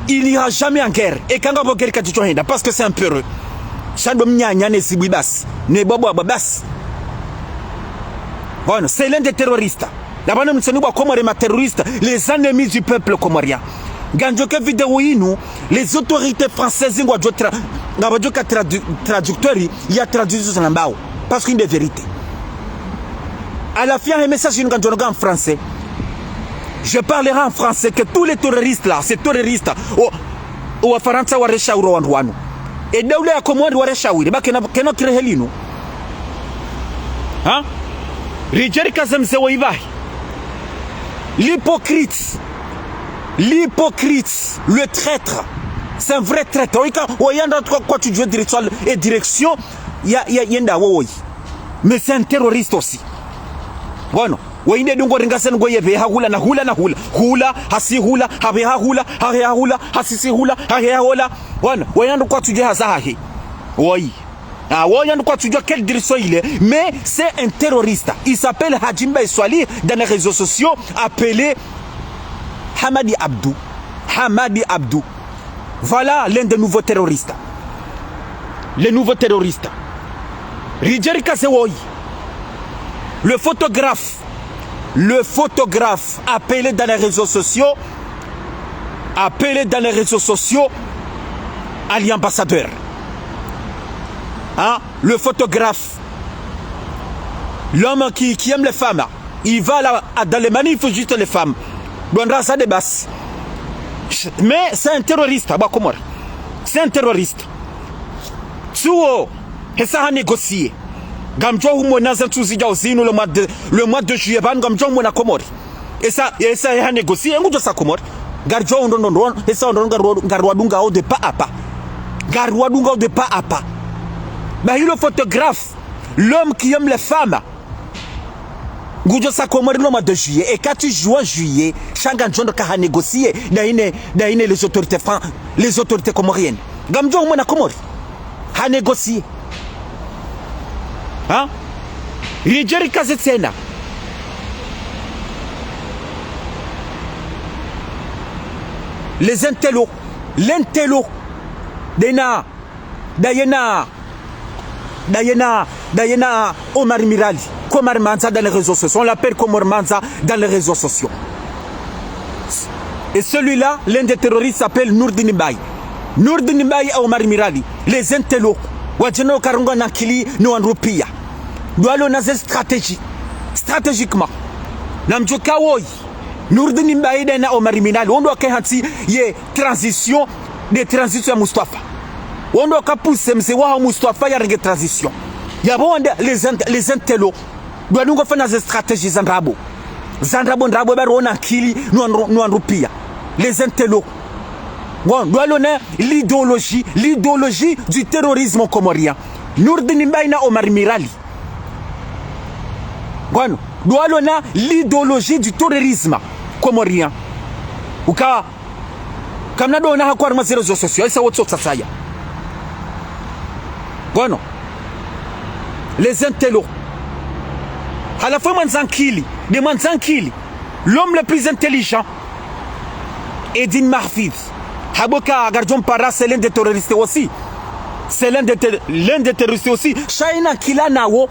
il n'ira jamais en guerre. Eka ngapvo guerre kadjidjo henda, parce que c'est un peureux. Sha ndo mnyanya ne zibwi basi, ne bwabwabwa basi. Bon, c'est l'un des terroristes. Lapvanu mtsoni bo Wakomori ma terroristes, les ennemis du peuple comorien. Ngandjo ke vidéo inu, les autorités françaises ngwadjo tra-, ngwadjo ka tradu-, traducteur ya traduction nambao. Parce que c'est une vérité. À la fin, un message inu ngandjo nonga en français. Je parlerai en français que tous les terroristes là, ces terroristes, oh, Wafarantsa wareshauri wandru wanu. E daula ya Komori wareshauri, ba kena, kena kireheli inu. Hein ? Ridje rikaze mze woyi pvahe. L'hypocrite. L'hypocrite. Le traître. C'est un vrai traître. Woyi ka, woyi yanda kwa, kwatsudjuwa direction, et direction ya, ya, yenda woyi. Mais c'est un terroriste aussi. Bon. Woyi nde dungo ringa sen ngo yepve ha hula na hula na hula. Hula, hasi hula, hapve ha hula, hahe ha hula, hasisi hula, hahe ha hula. Bon, woyi ndo kwatsudjuwa haza hahe. Woyi. Ah, woyi ndo kwatsudjuwa quelle direction il est. Mais c'est un terroriste. Il s'appelle Hadji Mbaye Swalihi dans les réseaux sociaux, appelé Hamadi Abdou. Hamadi Abdou. Voilà l'un des nouveaux terroristes. Les nouveaux terroristes. Ridje rikaze woyi. Le photographe. Le photographe appelé dans les réseaux sociaux. Appelé dans les réseaux sociaux. Ali ambassadeur. Hein ? Le photographe. L'homme qui, qui aime les femmes. Il va là, à, dans les manifs, juste les femmes. Bon, ça dépasse. Mais c'est un terroriste, à Bakomor. C'est un terroriste. Tsuo, et ça a négocié. Ngamdjo humwona ze ntsu zidjao zinu le mois de, le mois de juillet pvanu ngamdjo humwona Komori. Esa, esa ha négocier, ngudjo sa Komori. Ngaridjo undro ndo ndo, esa ndo ndo ngari, ngariwadungao de pas à pas. Ngariwadungao de pas à pas. Bahi le photographe, l'homme qui aime les femmes. Ngudjo sa Komori le mois de juillet, eka tsi juin juillet, sha ngamdjo ndo ka ha négocier, dayine, dayine les autorités fran-, les autorités comoriennes. Ngamdjo humwona Komori. Ha négocier. Hein? Ridje rikaze tsena. Les intellos. L'intello. Dena. Dayena. Dayena. Dayena Omar Mirali. Komar Mandza dans les réseaux sociaux. On l'appelle Komar Mandza dans les réseaux sociaux. Et celui-là, l'un des terroristes s'appelle Nourdine Mbaye. Nourdine Mbaye et Omar Mirali, les intellos. Wadjena ukarunga na akili no wandru pia. Ndo walo na ze stratégie. Stratégiquement. Na mdjuwa woyi. Nourdine Mbaye dena Omar Mirali. Wo ndo wake hantsi ye transition, de transition ya Mustafa. Wo ndo waka pousser mze waho Mustafa yarenge transition. Yapvo wande les int-, les intellos. Ndo walo ngwafanya ze stratégie za ndrabo. Za ndrabo ndrabo bari wona akili no wandru, no wandru pia. Les intellos. Bon, ndo walo na l'idéologie, l'idéologie du terrorisme comorien. Nourdine Mbaye na Omar Mirali. Bon, ndo walo na l'idéologie du terrorisme comorien. Uka, kamna ndo wona hako harimwa ze réseaux sociaux, esa wo tso tsasaya. Bon. Les intellos. Halafu mwandza akili, de mwandza akili. L'homme le plus intelligent. Edine Mahfoudhi. Hapvo ka ngaridjo mpara, c'est l'un des terroristes aussi. C'est l'un des ter-, l'un des terroristes aussi. Sha yena akili nawo.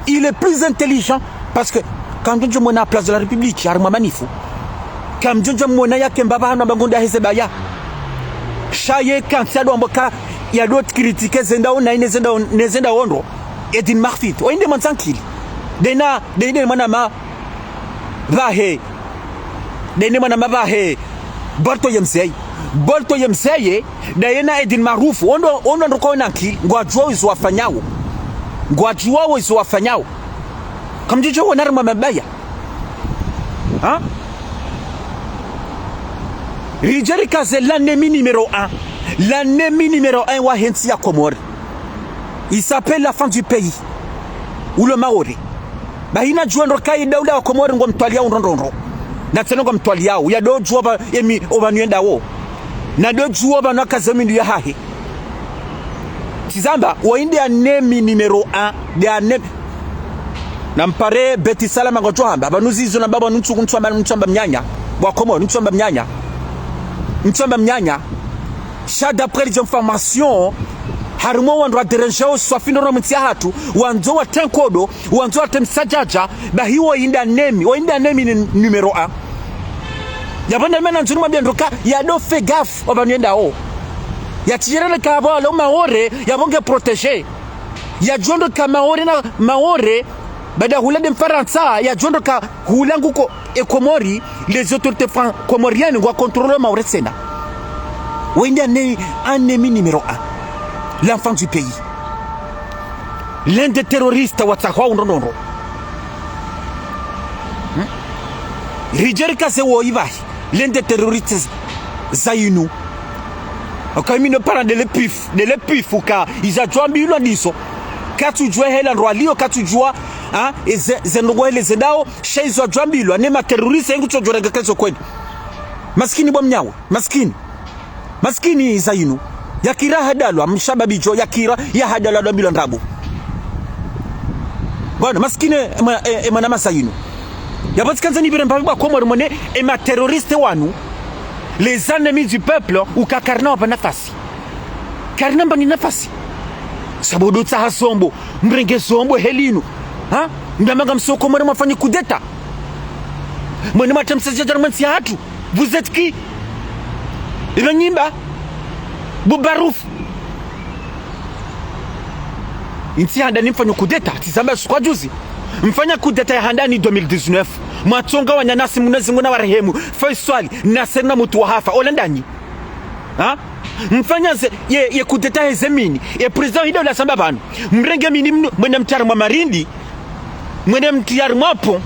Il est plus intelligent. Parce que, kamdjo mwona Place de la République, harimwa manif. Kamdjo mwona yake mbaba hanu amba ngunda heze baya. Sha ye kantsi yado amba ka, yado critiquer ze ndao na ine ze ndao, ne ze ndao ndro. Edine Mahfoudhi. Woyi nde mwandza akili. Dena, dena mwana ma, pvahe. Dene mwana ma pvahe. Bolto ye mzeye. Bolto ye mzeye. Dayena Edine Mahfoudhi. Wo ndo, wo ndo wandru wako na akili. Ngwadjuwao izo wafanyao. Ngwadjuwao izo wafanyao. Kamdjidjo wona harimwa mabaya. Hein? Ridje rikaze l'ennemi numéro un. L'ennemi numéro un wahe ntsi ya Komori. Il s'appelle la France du pays. Ou le Maore. Bahi nadjuwa ndro ka ye daula wa Komori ngwamtwaliyao ndro ndro ndro. Na tsena ngwamtwaliyao. Yado djuwa pva, emi, opvanu yendao. Nado djuwa pvanu akaze mindru yahahe. Tsi zamba, woyi nde ennemi numéro un, nde ennemi. Na mpare Beti Salama ngudjo hamba, pvanu zizo na mbaba ntsu, ntsu amba, ntsu amba mnyanya. Wa Komori, ntsu amba mnyanya. Ntsu amba mnyanya. Sha d'après les informations, harimwa wandru wa déranger o swafi ndro no mtsi yahatru, wandzo watre nkodo, wandzo watre msadjadja, bahi woyi nde ennemi, woyi nde ennemi ni numéro un. Yapvo nde mana ndzuni mwambia ndro ka, yado faire gaffe, opvanu yendao. Yatsidjerele ka pvo alo Maore, yapvo nge protégé. Yadjuwa ndro ka Maore na Maore, baada hula nde Mfarantsa, yadjuwa ndro ka hula nguko e Komori, les autorités fran-, comoriennes ngwa contrôler Maore tsena. Woyi nde enne-, ennemi numéro un. L'enfant du pays. L'un des terroristes watsahwao ndro ndro ndro. Hmm? Ridje rikaze woyi pvahi. L'un des terroristes zayinu. Oka mi no parler de le pif, de le pif, uka izo zadjo ambilwa ndizo. Katsudjuwa hela ndro aliyo, katsudjuwa, ha, eze, ze ndrongo hele ze ndao, sha izo zadjo ambilwa, ne ma terroristes yengu tsodjo renga kezo kweli. Maskini bo mnyawe, maskini. Maskini zayinu. Yakira hadalwa, mshababi djo, yakira, yahadalwa ndo ambilwa ndrabo. Bwana, maskini, e mwa-, e, e mwana ma zayinu. Yapvo tsikandza nipvire mbapvi bo wa Komori mwone, e ma terroristes wanu, les ennemis du peuple, uka karina wapva nafasi. Karina mpvani nafasi. Sabu ndo tsaha zombo, mrenge zombo helinu. Ha? Ndamanga msoko mwone mwafanye coup d'État. Mwone mwatamsa zidjadja mwe ntsi yahatru. Vous êtes qui? Ibe nyimba. Bubarufu. Intsi handani mfanya coup d'État, tsi zamba suku wa juzi. Mfanya coup d'État ya handani deux mille dix-neuf. Mwatsonga wananyasi Mwenyezi Mungu na warehemu. Faisal, Nasser na mutru wa hafa. Ola ndanyi? Ha? Mfanya ze, ye, ye kudeta heze mini. Ye président hida ula samba pvanu. Mrenge mini mnu, mwende mtria harumwa marindi. Mwende mtria harumwa pont.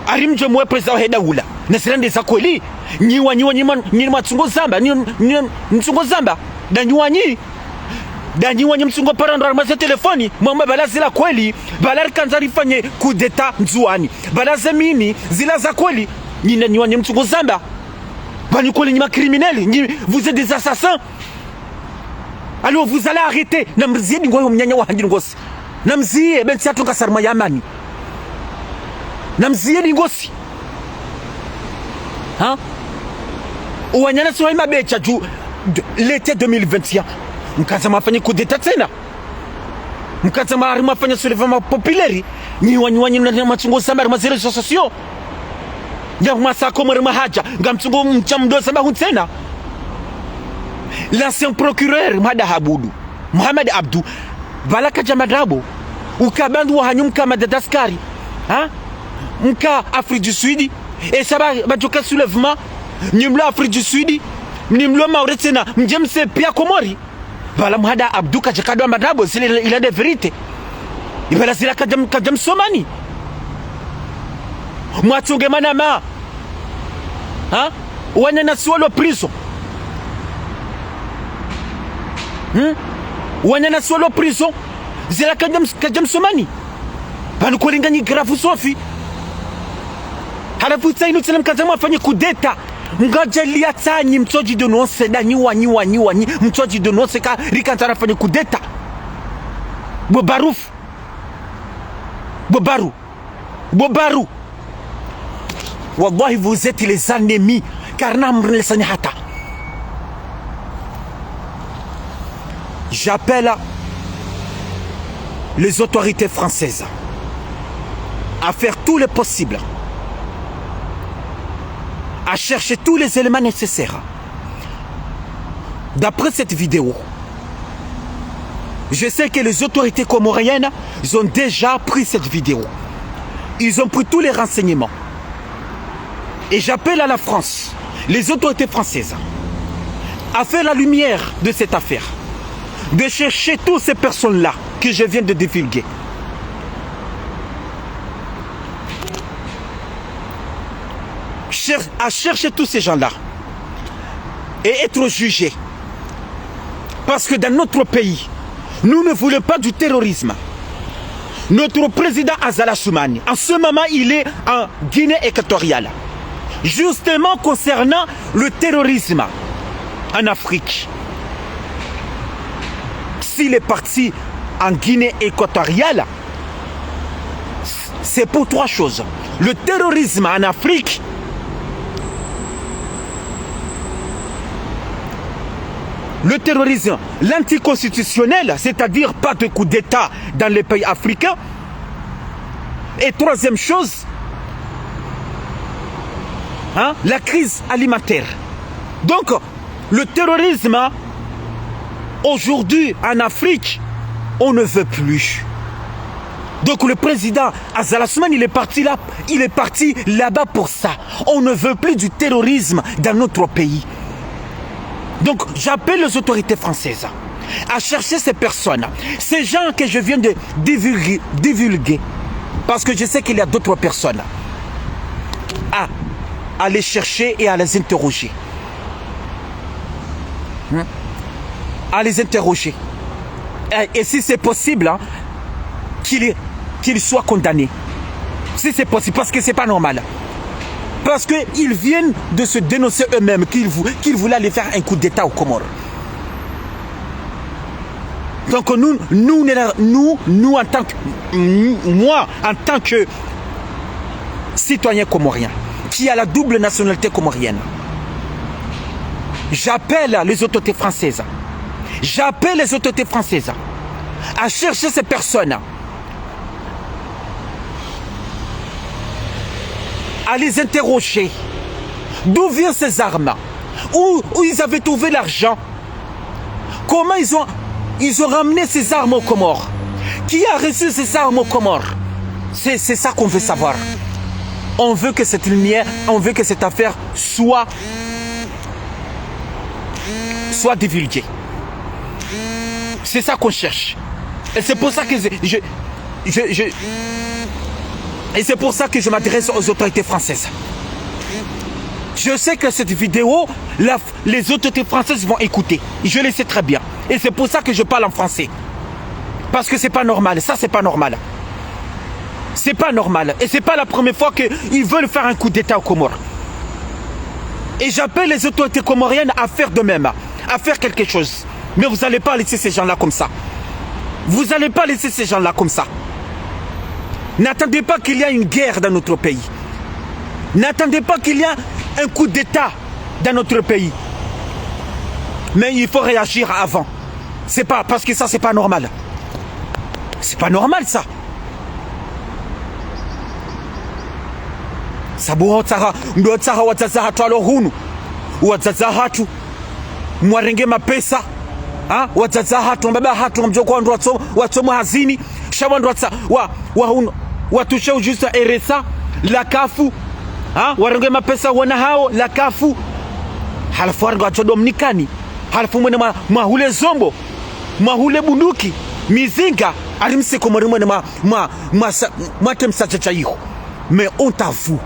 Ari mdjo mwe président heda ula. Na zila nde za kweli. Nyi wanyi, nyi ma, nyi matsungo zamba. Nyi, nyi mtsungo zamba. Nda nyi wanyi. Nda nyi wanyi mtsungo para ndo harumwa ze telefoni. Mwamba pvala zila kweli. Pvala rikandza rifanye kudeta Ndzuwani. Pvala ze mini. Zila za kweli. Nyi nda nyi wanyi mtsungo zamba. Pvanu kweli nyi ma criminels, nyi, vous êtes des assassins. Alors vous allez arrêter. Namziye dingoyo mnyanya wa handi ngosi. Namziye, be ntsi yatru ngasi harumwa yamani. Namziye dingosi. Ha? Uwanyana siwa ima becha ju, de, l'été deux mille vingt et un. Mkandza mwafanye kudeta tsena. Mkandza mwa, ari mwafanya soulèvement populaire. Nyi wanyi, nyi wanyi mna, mna matsungo zamba harumwa ze réseaux sociaux. Ya mwasa ko mwere mwahaja. Nga mtsungo mdja mdo zamba huntsena. L'ancien procureur Mohamed Abdou. Mohamed Abdou. Pvala kadja madrabo. Uka pvandru wahanyu mka Madagascar. Ha? Mka Afrique du Sud. Esa pva, pvadjoka soulèvement. Nyi mlo Afrique du Sud. Nyi mlo Maore tsena. Mdje mse pia Komori. Pvala Mohamed Abdou kadja kadwa madrabo, zile il a des vérités. Ipvala zila kadja m-, kadja msomani. Mwatsunge mana ma. Ha? Wananya si walo prison. Hmm? Wananya si walo prison. Zila kadja ms-, kadja msomani. Pvanu kweli nganyi grave sofi. Halafu tsa inu tsena mkandza mwafanye kudeta. Mkadjaliya tsanyi mtsodji dénoncer nda nyi wanyi, wanyi, wanyi. Mtsodji dénoncer ka rikandza rafanye kudeta. Bo Barouf. Bo Barou. Bo Barou. Wallahi, vous êtes les ennemis. Karina mrine sani hata. J'appelle les autorités françaises à faire tout le possible, à chercher tous les éléments nécessaires. D'après cette vidéo, je sais que les autorités comoriennes ont déjà pris cette vidéo. Ils ont pris tous les renseignements. Et j'appelle à la France, les autorités françaises, à faire la lumière de cette affaire, de chercher toutes ces personnes-là que je viens de divulguer. Cher-, à chercher tous ces gens-là et être jugés. Parce que dans notre pays, nous ne voulons pas du terrorisme. Notre président Azali Assoumani, en ce moment, il est en Guinée équatoriale. Justement concernant le terrorisme en Afrique. S'il est parti en Guinée équatoriale, c'est pour trois choses. Le terrorisme en Afrique, le terrorisme, l'anticonstitutionnel, c'est-à-dire pas de coup d'État dans les pays africains. Et troisième chose, hein, la crise alimentaire. Donc, le terrorisme, aujourd'hui, en Afrique, on ne veut plus. Donc le président Azali Assoumani, il est parti là, il est parti là-bas pour ça. On ne veut plus du terrorisme dans notre pays. Donc j'appelle les autorités françaises à chercher ces personnes, ces gens que je viens de divulguer, divulguer, parce que je sais qu'il y a d'autres personnes, à aller chercher et à les interroger. Hmm. À les interroger. Et, et si c'est possible, hein, qu'ils, qu'ils soient condamnés. Si c'est possible, parce que c'est pas normal. Parce qu'ils viennent de se dénoncer eux-mêmes, qu'ils vou-, qu'ils voulaient aller faire un coup d'État aux Comores. Donc nous, nous, nous, nous, en tant que, moi, en tant que citoyen comorien, qui a la double nationalité comorienne, j'appelle les autorités françaises, j'appelle les autorités françaises à chercher ces personnes, à les interroger. D'où viennent ces armes ? Où, où ils avaient trouvé l'argent ? Comment ils ont, ils ont ramené ces armes aux Comores ? Qui a reçu ces armes aux Comores ? C'est, c'est ça qu'on veut savoir. On veut que cette lumière, on veut que cette affaire soit soit divulgué. C'est ça qu'on cherche. Et c'est pour ça que je, je, je, je- et c'est pour ça que je m'adresse aux autorités françaises. Je sais que cette vidéo, la, les autorités françaises vont écouter. Je le sais très bien. Et c'est pour ça que je parle en français. Parce que c'est pas normal. Ça, c'est pas normal. C'est pas normal. Et c'est pas la première fois qu'ils veulent faire un coup d'État aux Comores. Et j'appelle les autorités comoriennes à faire de même, à faire quelque chose. Mais vous n'allez pas laisser ces gens-là comme ça. Vous n'allez pas laisser ces gens-là comme ça. N'attendez pas qu'il y a une guerre dans notre pays. N'attendez pas qu'il y a un coup d'État dans notre pays. Mais il faut réagir avant. C'est pas, parce que ça, c'est pas normal. C'est pas normal, ça. Sabu hotsaha, ndo tsaha wadzadze hatru walo hunu. Wadzadze hatru. Mwarenge mapesa. Ha? Wadzadze hatru, mbaba hatru, mdjoko wandru watso-, watsomwa hazini. Sha wandru watsa-, wa, wa hunu, watushe ujusa R S A, la CAF. Ha? Warenge mapesa wana hawo, la CAF. Halafu warenge wadjo Dominikani. Halafu mwende mwa, mwahule zombo, mwahule bunduki, mizinga, ari mseko mwari mwende mwa, mwa, mwa sa-, mwate msadja dja iho. Mais honte à vous.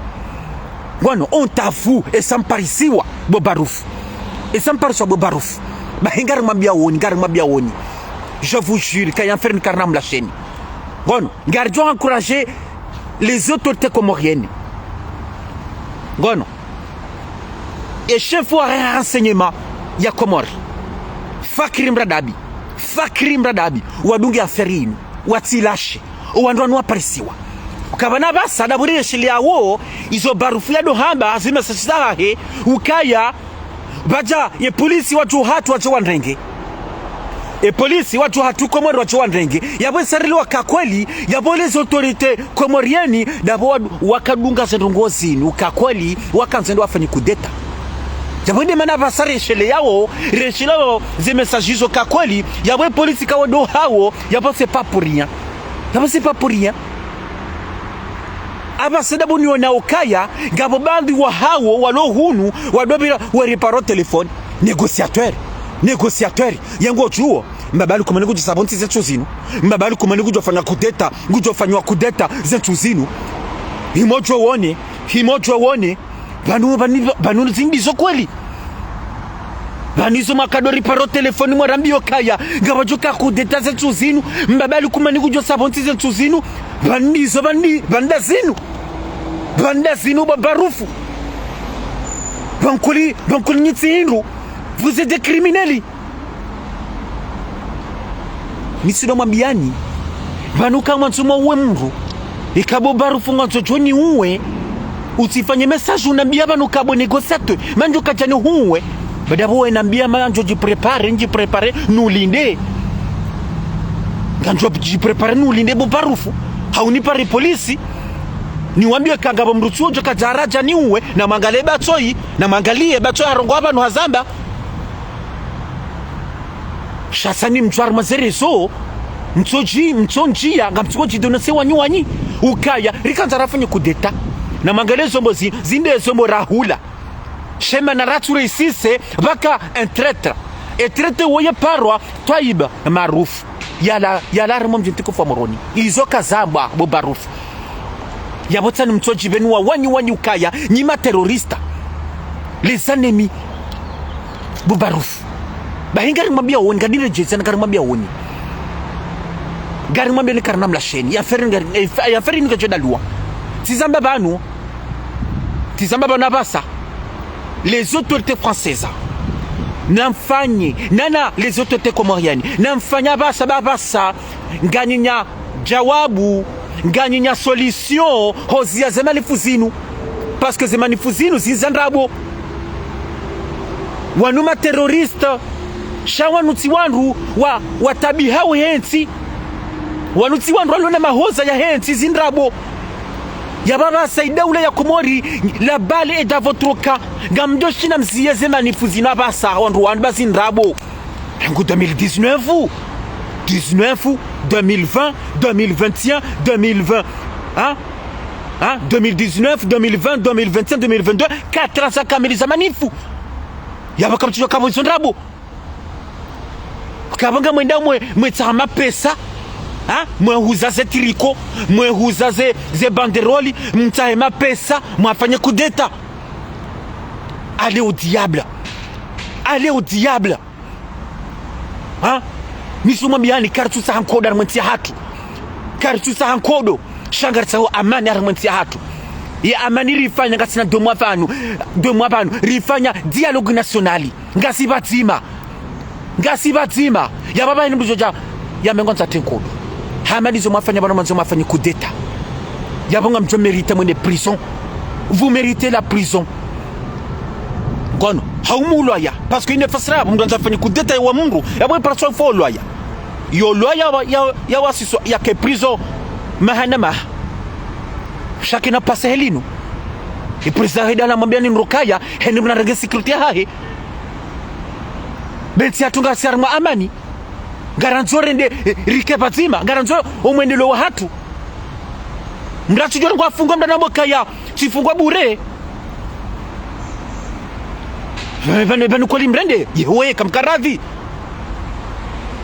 Ngono, honte à vous. Esa mparisiwa, bo Barouf. Esa mparisiwa, bo Barouf. Bahi ngari mwambia woni, ngari mwambia woni. Je vous jure, kaya mfere ni karina mlasheni. Ngono, ngaridjo encourager les autorités comoriennes. Ngono. E chef wa renseignement ya Comores, Fakri Mradabi, Fakri Mradabi, wadunge affaire inu, watsilashe, owandru wanu waparisiwa. Ukaya pvanu pvasa ndapvo riresheleyawo, izo Barouf yado hamba, zimessage zahahe, ukaya, pvadja, ye polisi wadjo hatru wadje wandrenge. E polisi wadjo hatru Komori wadje wandrenge. Yapvo esarili waka kweli, yapvo les autorités comoriennes, ndapvo wa-, wakadunga ze ndrongoo zinu, ka kweli, wakandza ndo wafanye coup d'État. Yapvo nde mana pvasa resheleyawo, resheleyawo ze message izo ka kweli, yapvo e polisi kawo ndo hawo, yapvo c'est pas pour rien. Yapvo c'est pas pour rien. Apvasa ndapvo niona ukaya, ngapvo baadhwi wahawo, walo hunu, wadopvira, wari paro téléphone. Négociateur. Négociateur. Ye ngodjuwo. Mbaba Ali Koumani kudjo sabontsi ze ntsu zinu. Mbaba Ali Koumani kudjo fanya coup d'État. Kudjo fanywa coup d'État ze ntsu zinu. Himodjo wone. Himodjo wone. Pvanu, pvanu, pvanu zindri zo kweli. Pvanu izo mwakado ri paro téléphone mwarambiyo kaya, ngapvadjo ka coup d'État ze ntsu zinu, mbaba Ali Koumani kudjo sabontsi ze ntsu zinu, pvanu izo pvanu, pvanu nda zinu. Pvanu nda zinu bo Barouf. Pvankuli, pvankuli nyi tsi hindru. Vous êtes des criminels. Mi tsi ndo mwambiyani. Pvanu ka mwandzo mwauwe mndru. Ika bo Barouf ngwandzo djo niuwe. Utsifanye message unambiya pvanu ka bo négociateur. Mandjo kadja nihuwe. Baada pvo wenambiya mandjo djipréparer, ndjipréparer, nulinde. Ngandjo djipréparer nulinde bo Barouf. Haunipare polisi. Niwambiye ka ngapvo mndru tsi wodjo kadja radja niuwe. Namwangaliye batsoyi. Namwangaliye batsoyi harongowa pvanu hazamba. Sha sa nyi mdjo harumwa ze réseaux, mtsodji, mtsondjiya, ngamtsuko djidonose wanyi wanyi. Ukaya, rikandza rafanye coup d'État. Namwangaliye zombo zi, zinde zombo rahula. Shema na ratsu réussir, pvaka un traître. E traître woye parwa, Twaibu Maarouf. Yala, yala harumwa mdji mtukufu wa Moroni. Izo kazambwa, bo Barouf. Yapvo tsani mtsodji pvenu wa wanyi wanyi ukaya, nyi ma terroristes. Les ennemis. Bo Barouf. Bahi ngari mwambiya woni, ngari redjeza, ngari mwambiya woni. Ngari mwambiya ni karina mlasheni. Ye affaire ngari, ye affaire ni kadjo daluwa. Tsizamba pvanu. Tsizamba pvanu apvasa. Les autorités françaises. Namfanye, nana les autorités comoriennes. Namfanye apvasa, ba apvasa. Nganyinya djawabu, nganyinya solution, hoziya ze manif zinu. Parce que ze manif zinu zindza ndrabo. Wanu ma terroristes, sha wanu tsi wandru wa, watabiha ye ntsi. Wanu tsi wandru walona mahoza yahe ntsi zindrabo. Yapvo apvasa idaula ya Komori, la balle est dans votre camp. Ngamdjo shinda mziye ze manif zinu apvasa, wandru wanu ba zindrabo. Rangu deux mille dix-neuf, dix-neuf, deux mille vingt, deux mille vingt et un, deux mille vingt. Hein? Hein? Deux mille dix-neuf, deux mille vingt, deux mille vingt et un, deux mille vingt-deux, quatre ans za kamili za manif. Yapvo kamtsidjo kapvo izo ndrabo. Kapvanga mwenda mwe, mwetsaha mapesa, ha? Mwehuza ze tricot, mwehuza ze, ze banderole, mtsahe mapesa, mwafanye kudeta. Allez au diable. Allez au diable. Ha? Nisumo biyani, karitsusa ha nkodo harimwa entsi yahatru. Karitsusa ha nkodo. Sha ngaritsaho amani harimwa entsi yahatru. Ye amani rifanya ngasina deux mois pvanu. Deux mois pvanu. Rifanya dialogue national. Ngasi pvadzima. Ngasi pvadzima. Yapvo pvahanu mdru djodja. Yamengo ntsatse nkodo. Hama ndizo mwafanya pvanu mwandzo mwafanye kudeta. Yapvo ngamdjo mériter mwende prison. Vous méritez la prison. Ngono, haumu ulwaya. Parce que ine fasira, mdru andza fanye kudeta ya wa mdru. Yapvo ye paraswa fo ulwaya. Yo ulwaya wa, ya, ya wasiswa, yake prison. Maha na maha. Shakina pase helinu. Ye président heda namwambia ni ndrokaya, heni mna renge sécurité hahe. Be ntsi yahatru ngasi harimwa amani. Ngarandzo rende, eh, rike pvadzima. Ngarandzo omwendeleo wahatru. Mdru atsidjo ngwafungwa mdru nambo kaya, tsifungwa bure. Pvanu, pvanu koli mrende, yewe, kamkaradhi.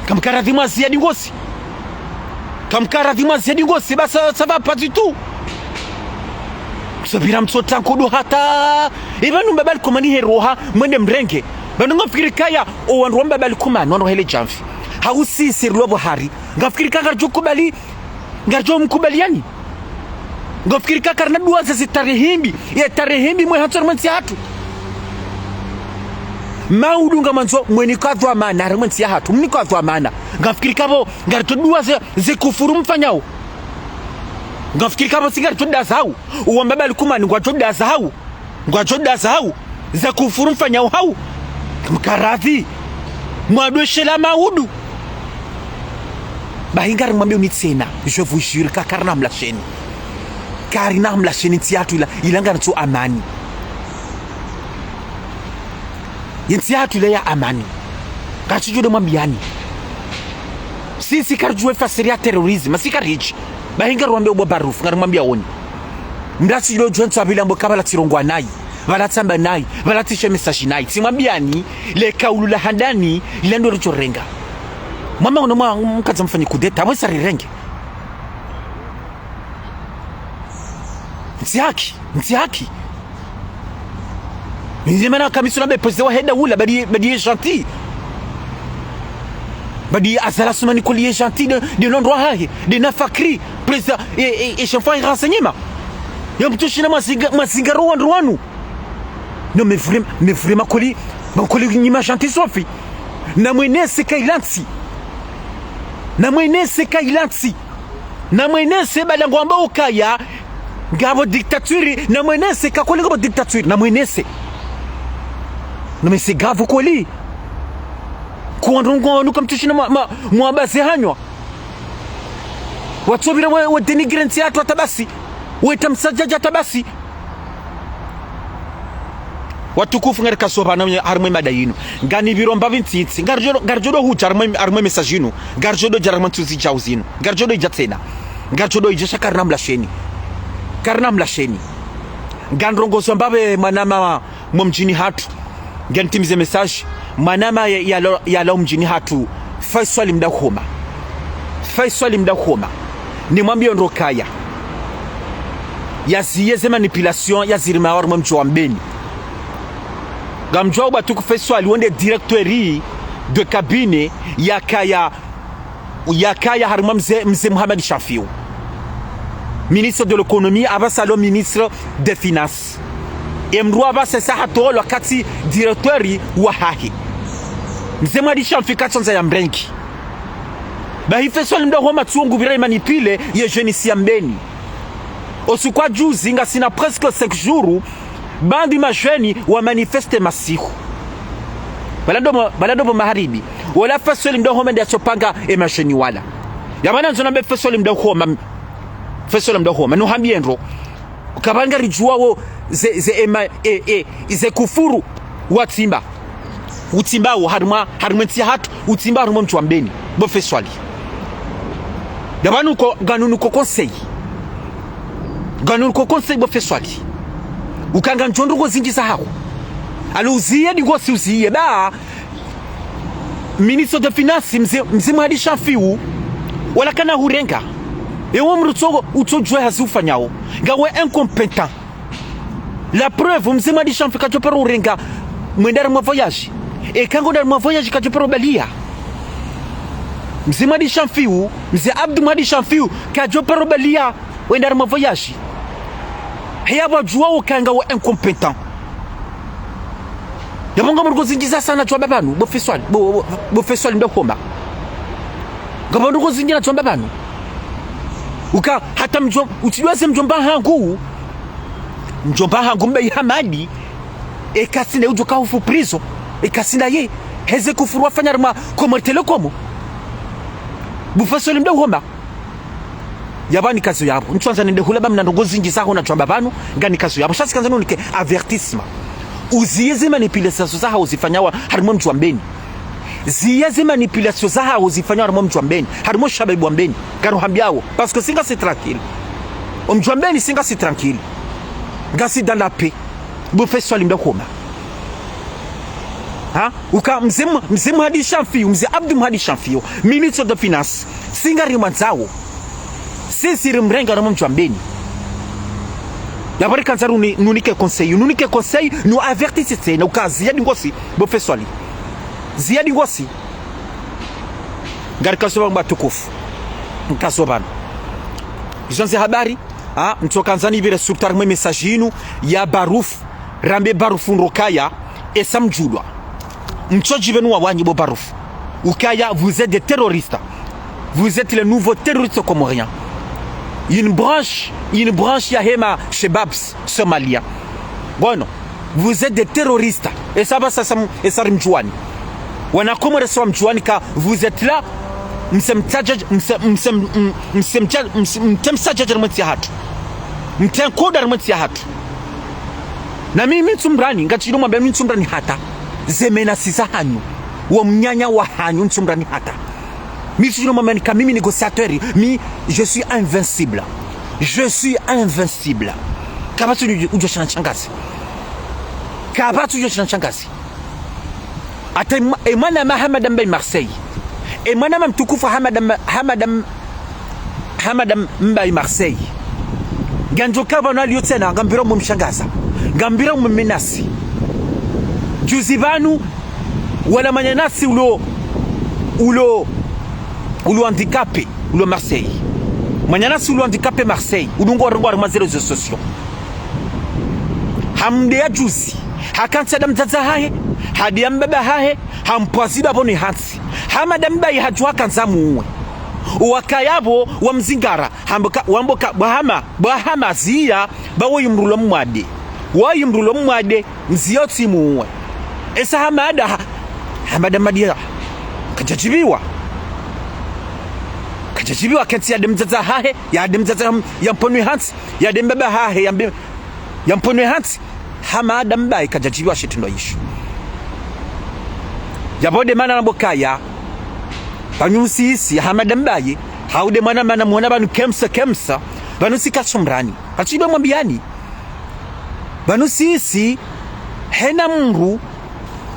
Kamkaradhi mwazi ya dingosi. Kamkaradhi mwazi ya dingosi, ba ça, ça va pas du tout. Msopvira mtsotsa nkodo hata. Ipvanu mbaba likumani heroha, mwende mrenge. Pvanu ngamfikiri kaya, o wandru wa mbaba likumani, wandru hele djamvi. Hausi sirlo bohari. Ngamfikiri kaya ngaridjo kubali, ngaridjo mkubali yani. Ngamfikiri kaya karina dua za zitarehi mbi, ye tarehi mbi mwe hantsoni mwe ntsi yahatru. Maudu ngamwandzo mwenike dhwamana, harimwa entsi yahatru, mnike dhwamana. Ngamfikiri kaya pvo, ngaridjo dua ze, ze kufuru mfanyao. Ngamfikiri kaya pvo si ngaridjo dazao. Uwa mbaba likumani ngwadjo dazao. Ngwadjo dazao. Ze kufuru mfanyao hao. Mkaradhi. Mwadweshela maudu. Bahi ngarimwambio ni tsena. Je vous jure, ka karina mlasheni. Karina mlasheni ntsi yahatru ila, ila ngarintso amani. Ye ntsi yahatru ila ya amani. Karitsidjo de mwambiani. Sisi karidjuwe fasiri ya terrorisme, si karidji. Bahi ngarimwambio bo barufu, ngarimwambia oni. Mdru atsidjo djuwe ntsu apvili ambo ka pvala tsirongoa nayi, pvala tsamba nayi, pvala tsishe message nayi. Tsimwambiani, le kaulu la handani, lila ndo ritsorenga. Mwamba uno mwa, mkadza mfanye kudeta, mwesa rirenge. Ntsi haki, ntsi haki. Nizemana kamiso na be président wa heda ula, badi, badi ye gentil. Badi Azali Assoumani koli ye gentil de, de non droit hahe, de na Fakri, président, e, e, e chef wa renseignement. Ya mtsushina mazinga, mazinga ro wandru wanu. Non, mais vraiment, mais vraiment koli, bon koli nyima gentil sofi. Na mwenese kailantsi. Na mwenese kailantsi. Na mwenese bala ngwamba ukaya, ngapvo dictature, na mwenese kakole ngapvo dictature, na mwenese. Na mese gavo koli. Kuwa ndrongo wanu kamtsushina ma, ma, mwabaze hanywa. Watsopvira we, we dénigrer ntsi yahatru hata basi. We tamsadjadja hata basi. Watukufu ngarikaso pvanu harimwa ye mada yinu. Nganipviro mbapvi ntsitsi. Ngaridjo, ngaridjo do hudja harimwa, harimwa ye message yinu. Ngaridjo do dja harimwa ntsu zidjao zinu. Ngaridjo do idja tsena. Ngaridjo do idja sha karina mlasheni. Karina mlasheni. Nganrongozo mbapvi mwanama mwa mdjini hatru. Nganitimize message. Mwanama ya, ya, ya, ya mdjini hatru. Faiswali Mdahoma. Faiswali Mdahoma. Nimwambie ndrokaya. Yaziye ze manipulation, yazirima harimwa mdji wa Mbeni. Ngamdjuwa uba tuku Faiswali, wonde directeur de cabinet, yakaya, yakaya harimwa mze, mze Mohamed Chanfiou. Ministre de l'économie, apvasa lo ministre des finances. Ye mdru apvasa sa hatolwa kati directeur wahahe. Mze Mohamed Chanfiou katsondza ya mrengi. Bahi Faiswali Mdahoma tsuwo ngupvira ye manipule ye jeunesse ya Mbeni. Osiku wa juzi ngasina presque cinq jours, baadhwi ma jeunes wa manifeste masihu. Bala ndo mo, bala ndo mo maharibi. Wola Faiswali Mdahoma nde yatsopanga ye ma jeunes wala. Yamana ndzo nambe Faiswali Mdahoma, Faiswali Mdahoma, no hambie ndro. Kapvanga ridjuwa wo ze, ze, ema, e, e, ze kufuru watsimba. Utsimba wo harimwa, harimwa ntsi hatru, utsimba harimwa mdji wa Mbeni. Bo Faiswali. Ndapvanu ko, nganunu ko conseil. Nganunu ko conseil bo Faiswali. Ukanga ndjo ndrongo zindji za haho. Alo uziye dingosi uziye ba. Ministre de Finances, mze, mze Mhadi Shanfiu, wala kana hurenga. Ewe mdru tso, utsodjuwa hazi ufanyao. Ngawe incompétent. La preuve, mze Mhadi Shanfiu kadjoparo urenga mwende harimwa voyage. Eka ngo harimwa voyage kadjoparo baliya. Mze Mhadi Shanfiu, mze Abdou Mhadi Shanfiu, kadjoparo baliya wende harimwa voyage. Heyapvo djuwa ukaya ngawe incompétent. Yapvo ngapvo ndrongoo zindji za sana djwamba pvanu, bo Feswali, bo, bo, bo Feswali Mdahoma. Ngapvo ndrongoo zindji na djwamba pvanu. Uka, hata mdjo, utsidjuwa ze mdjomba hangu. Mdjomba hangu Mbaye Hamadi. Eka tsi naye udjo ka hufu prison. Eka tsi naye. Heze kufuru wafanya harimwa Comores Telecom. Bo Feswali Mdahoma. Yapvo nikazo yapvo. Ntswandza nende hula ba mna ndrongoo zindji zaho na djwamba pvanu, nganikazo yapvo. Sha tsi kandza nunike avertissement. Uziye ze manipulations zaho zifanyawa harimwa mdji wa Mbeni. Ziya ze manipulations zaho zifanyawa harimwa mdji wa Mbeni. Harimwa shababi wa Mbeni. Ngaro hambiyawo. Parce que si ngasi tranquille. Omdji wa Mbeni si ngasi tranquille. Ngasi dans la paix. Bo Feswali Mdahoma. Ha? Uka mze M-, mze Mhadi Shanfiu, mze Abdou Mhadi Shanfiu, ministre de Finances, si ngarimwandzawo. Sisi rimrenga harimwa mdji wa Mbeni. Yapvo rikandza runi-, nunike conseil, nunike conseil, nu avertisse tsena, uka ziya ndrongoo zi, bo Feswali. Ziya ndrongoo zi. Ngarikazo pvanu watukufu. Nikazo pvanu. Izo nde habari, ha, ntsokandza nipvire surtout harimwa message yinu, ya Barouf, rambe Barouf ndo kaya, esa mdjulwa. Mtsodjive nu wawanyi bo Barouf. Ukaya, vous êtes des terroristes. Vous êtes les nouveaux terroristes comoriens. Une branche, une branche ya hema Shebabs somaliens. Bon, vous êtes des terroristes. Esa pvasa sa m-, esa rimdjuwani. Wana Comores wamdjuwani ka vous êtes là, mse mtsaja, mse, mse, m-, mse mtsa-, mse, mte mtsaja harimwa ntsi yahatru. Mte nkodo harimwa ntsi yahatru. Na mimi ntsumrani, ngatsidjo mwambiya mi ntsumrani hata. Ze menaces zahanyu. Wo mnyanya wahanyu ntsumrani hata. Mi tsidjo mwambiya ni ka mimi négociateur, mi, je suis invincible. Je suis invincible. Kapvatsi udjo, udjo shana shangazi. Kapvatsi udjo shana shangazi. Hata emwa-, emwana ma Hamada Mbaye Marseille. Emwana ma mtukufu Hamada Ma-, Hamada M-, Hamada Mbaye Marseille. Ngandjo ka pvanu aliyo tsena, ngambira umwe mshangaza. Ngambira umwe menace. Juzi pvanu, wala mwananyasi ulo, ulo, ulo handicapé, ulo Marseille. Mwananyasi ulo handicapé Marseille, udungo warongowa harimwa ze réseaux sociaux. Hamdeya juzi, hakantsi hada mdzadze hahe, hadeya mbaba hahe, hampvwaziba pvonwe hantsi. Hamada Mbaye hadjuwa kandza muwe. Wakaya pvo wamzingara, hamboka, wamboka, bwahama, bwahama ziya, ba woyi mdru ulo mwade. Woyi mdru ulo mwade, mziya utsi muwe. Esa Hamada, ha-, Hamada Mbaye, kadjadjibiwa. Kadjadjibiwa kentsi yade mdzadze hahe, yade mdzadze yam-, yampvonwe hantsi, yade mbaba hahe, yambe-, yampvonwe hantsi. Hamada Mbaye kadjadjibiwa shitrendwa isho. Yapvo nde mana nambokaya. Pvanu sisi, Hamada Mbaye, hau nde mwana mana mwona pvanu kemsa, kemsa. Pvanu si katsumrani. Katsidjo mwambiyani. Pvanu sisi, hena mdru,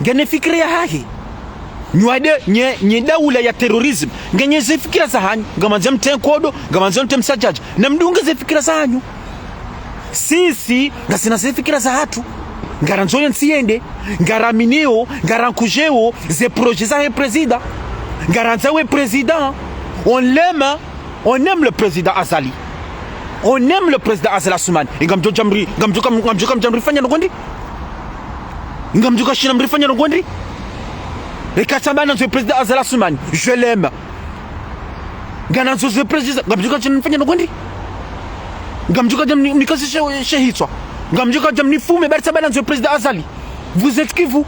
ngena fikira yahahe. Nyi wade, nye, nye daula ya terrorisme. Ngenyi ze fikira zahanyu. Ngamwandzo mte nkodo, ngamwandzo mte msadjadja. Na mdunge ze fikira zahanyu. Sisi, ngasina ze fikira zahatru. Ngarandzo ye ntsi yende. Ngaraminio, ngarankujeo, ze projet zahe président. Ngarandzo we président. On l'aime, on aime le président Azali. On aime le président Azali Assoumani. E ngamdjo djamri, ngamdjo kam-, ngamdjo kamdjamri fanya ndrongoo ndri. Ngamdjo kashina mrifanya ndrongoo ndri. Eka tsamba nandzo président Azali Assoumani. Je l'aime. Nganandzo ze président, ngamdjo kashina mrifanya ndrongoo ndri. Ngamdjo kadjamni, mnikasi she, she hitswa. Ngamdjo kadjamni fume, bari tsamba nandzo président Azali. Vous êtes qui, vous ?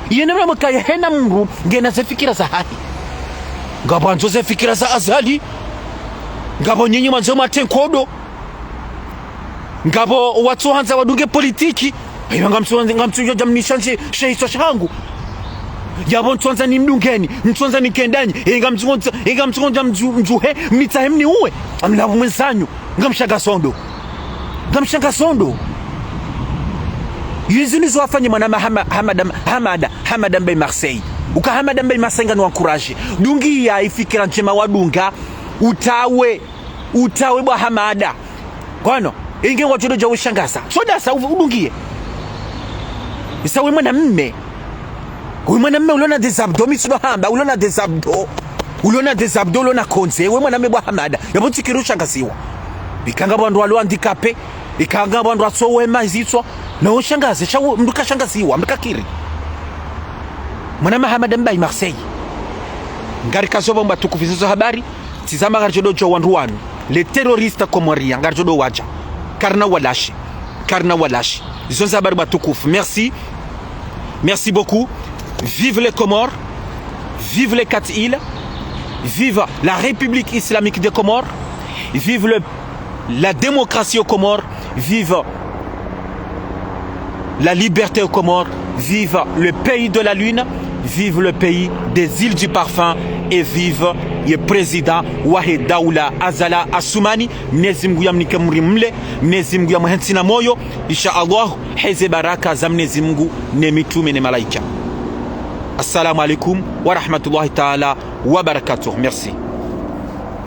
Yene mnamokaya hena mdru, ngena ze fikira zahahe. Ngapvo andzo ze fikira za Azali. Ngapvo nyinyi mwandzo mate nkodo. Ngapvo watsohandza wadunge politiki. Ewa ngamtsu-, ngamtsudjodja mnishanje she hitswa shahangu. Yapvo ntswandza nimdungeni, ntswandza nikendanyi. E ngamtsu-, e ngamtsudja mdju-, mdjuhe, mnitsahe mniuwe. Amlapvu mwenzanyu. Ngamshanga sondo. Ngamshanga sondo. Yizi nizo wafanye mwana ma Hama-, Hamada, Hamada, Hamada Mbaye Marseille. Uka Hamada Mbaye Marseille ngam encouragé. Dungiya ifikira ndjema wadunga. Utawe. Utawe bo Hamada. Kwano, inge ngwadjo dodja ushangaza. Shodasa u-, udungiye. Isa we mwanamme. We mwanamme ulo na des abdos, mi tsudo hamba, ulo na des abdos. Ulo na des abdos, ulo na kondze, we mwanamme bo Hamada. Yapvo tsikiri ushangaziwa. Ika ngapvo wandru walo handicapé, ika ngapvo wandru watsowe mazitswa, na ushangaze, sha u-, mndru kashangaziwa, mndru kakiri. Mwanama Hamada Mbaye Marseille. Ngarikazo pvo mba tukufizizo habari, tizama ngaridjo dodja wandru wanu. Les terroristes comoriens, ngaridjo dowadja. Karina walashe. Karina walashe. Izo nde habari watukufu. Merci. Merci beaucoup. Vive les Comores. Vive les quatre îles. Vive la République islamique des Comores. Vive le, la démocratie aux Comores. Vive la liberté aux Comores, vive le pays de la lune, vive le pays des îles du parfum et vive ye président wahe daula Azali Assoumani. Mnyezi Mngu yamnike mri mle, Mnyezi Mngu yamhentsi na moyo, insha Allah, heze baraka za Mnyezi Mngu ne mitrume ne malaika. Assalamu alaikum wa rahmatullahi ta'ala wa barakatuh. Merci.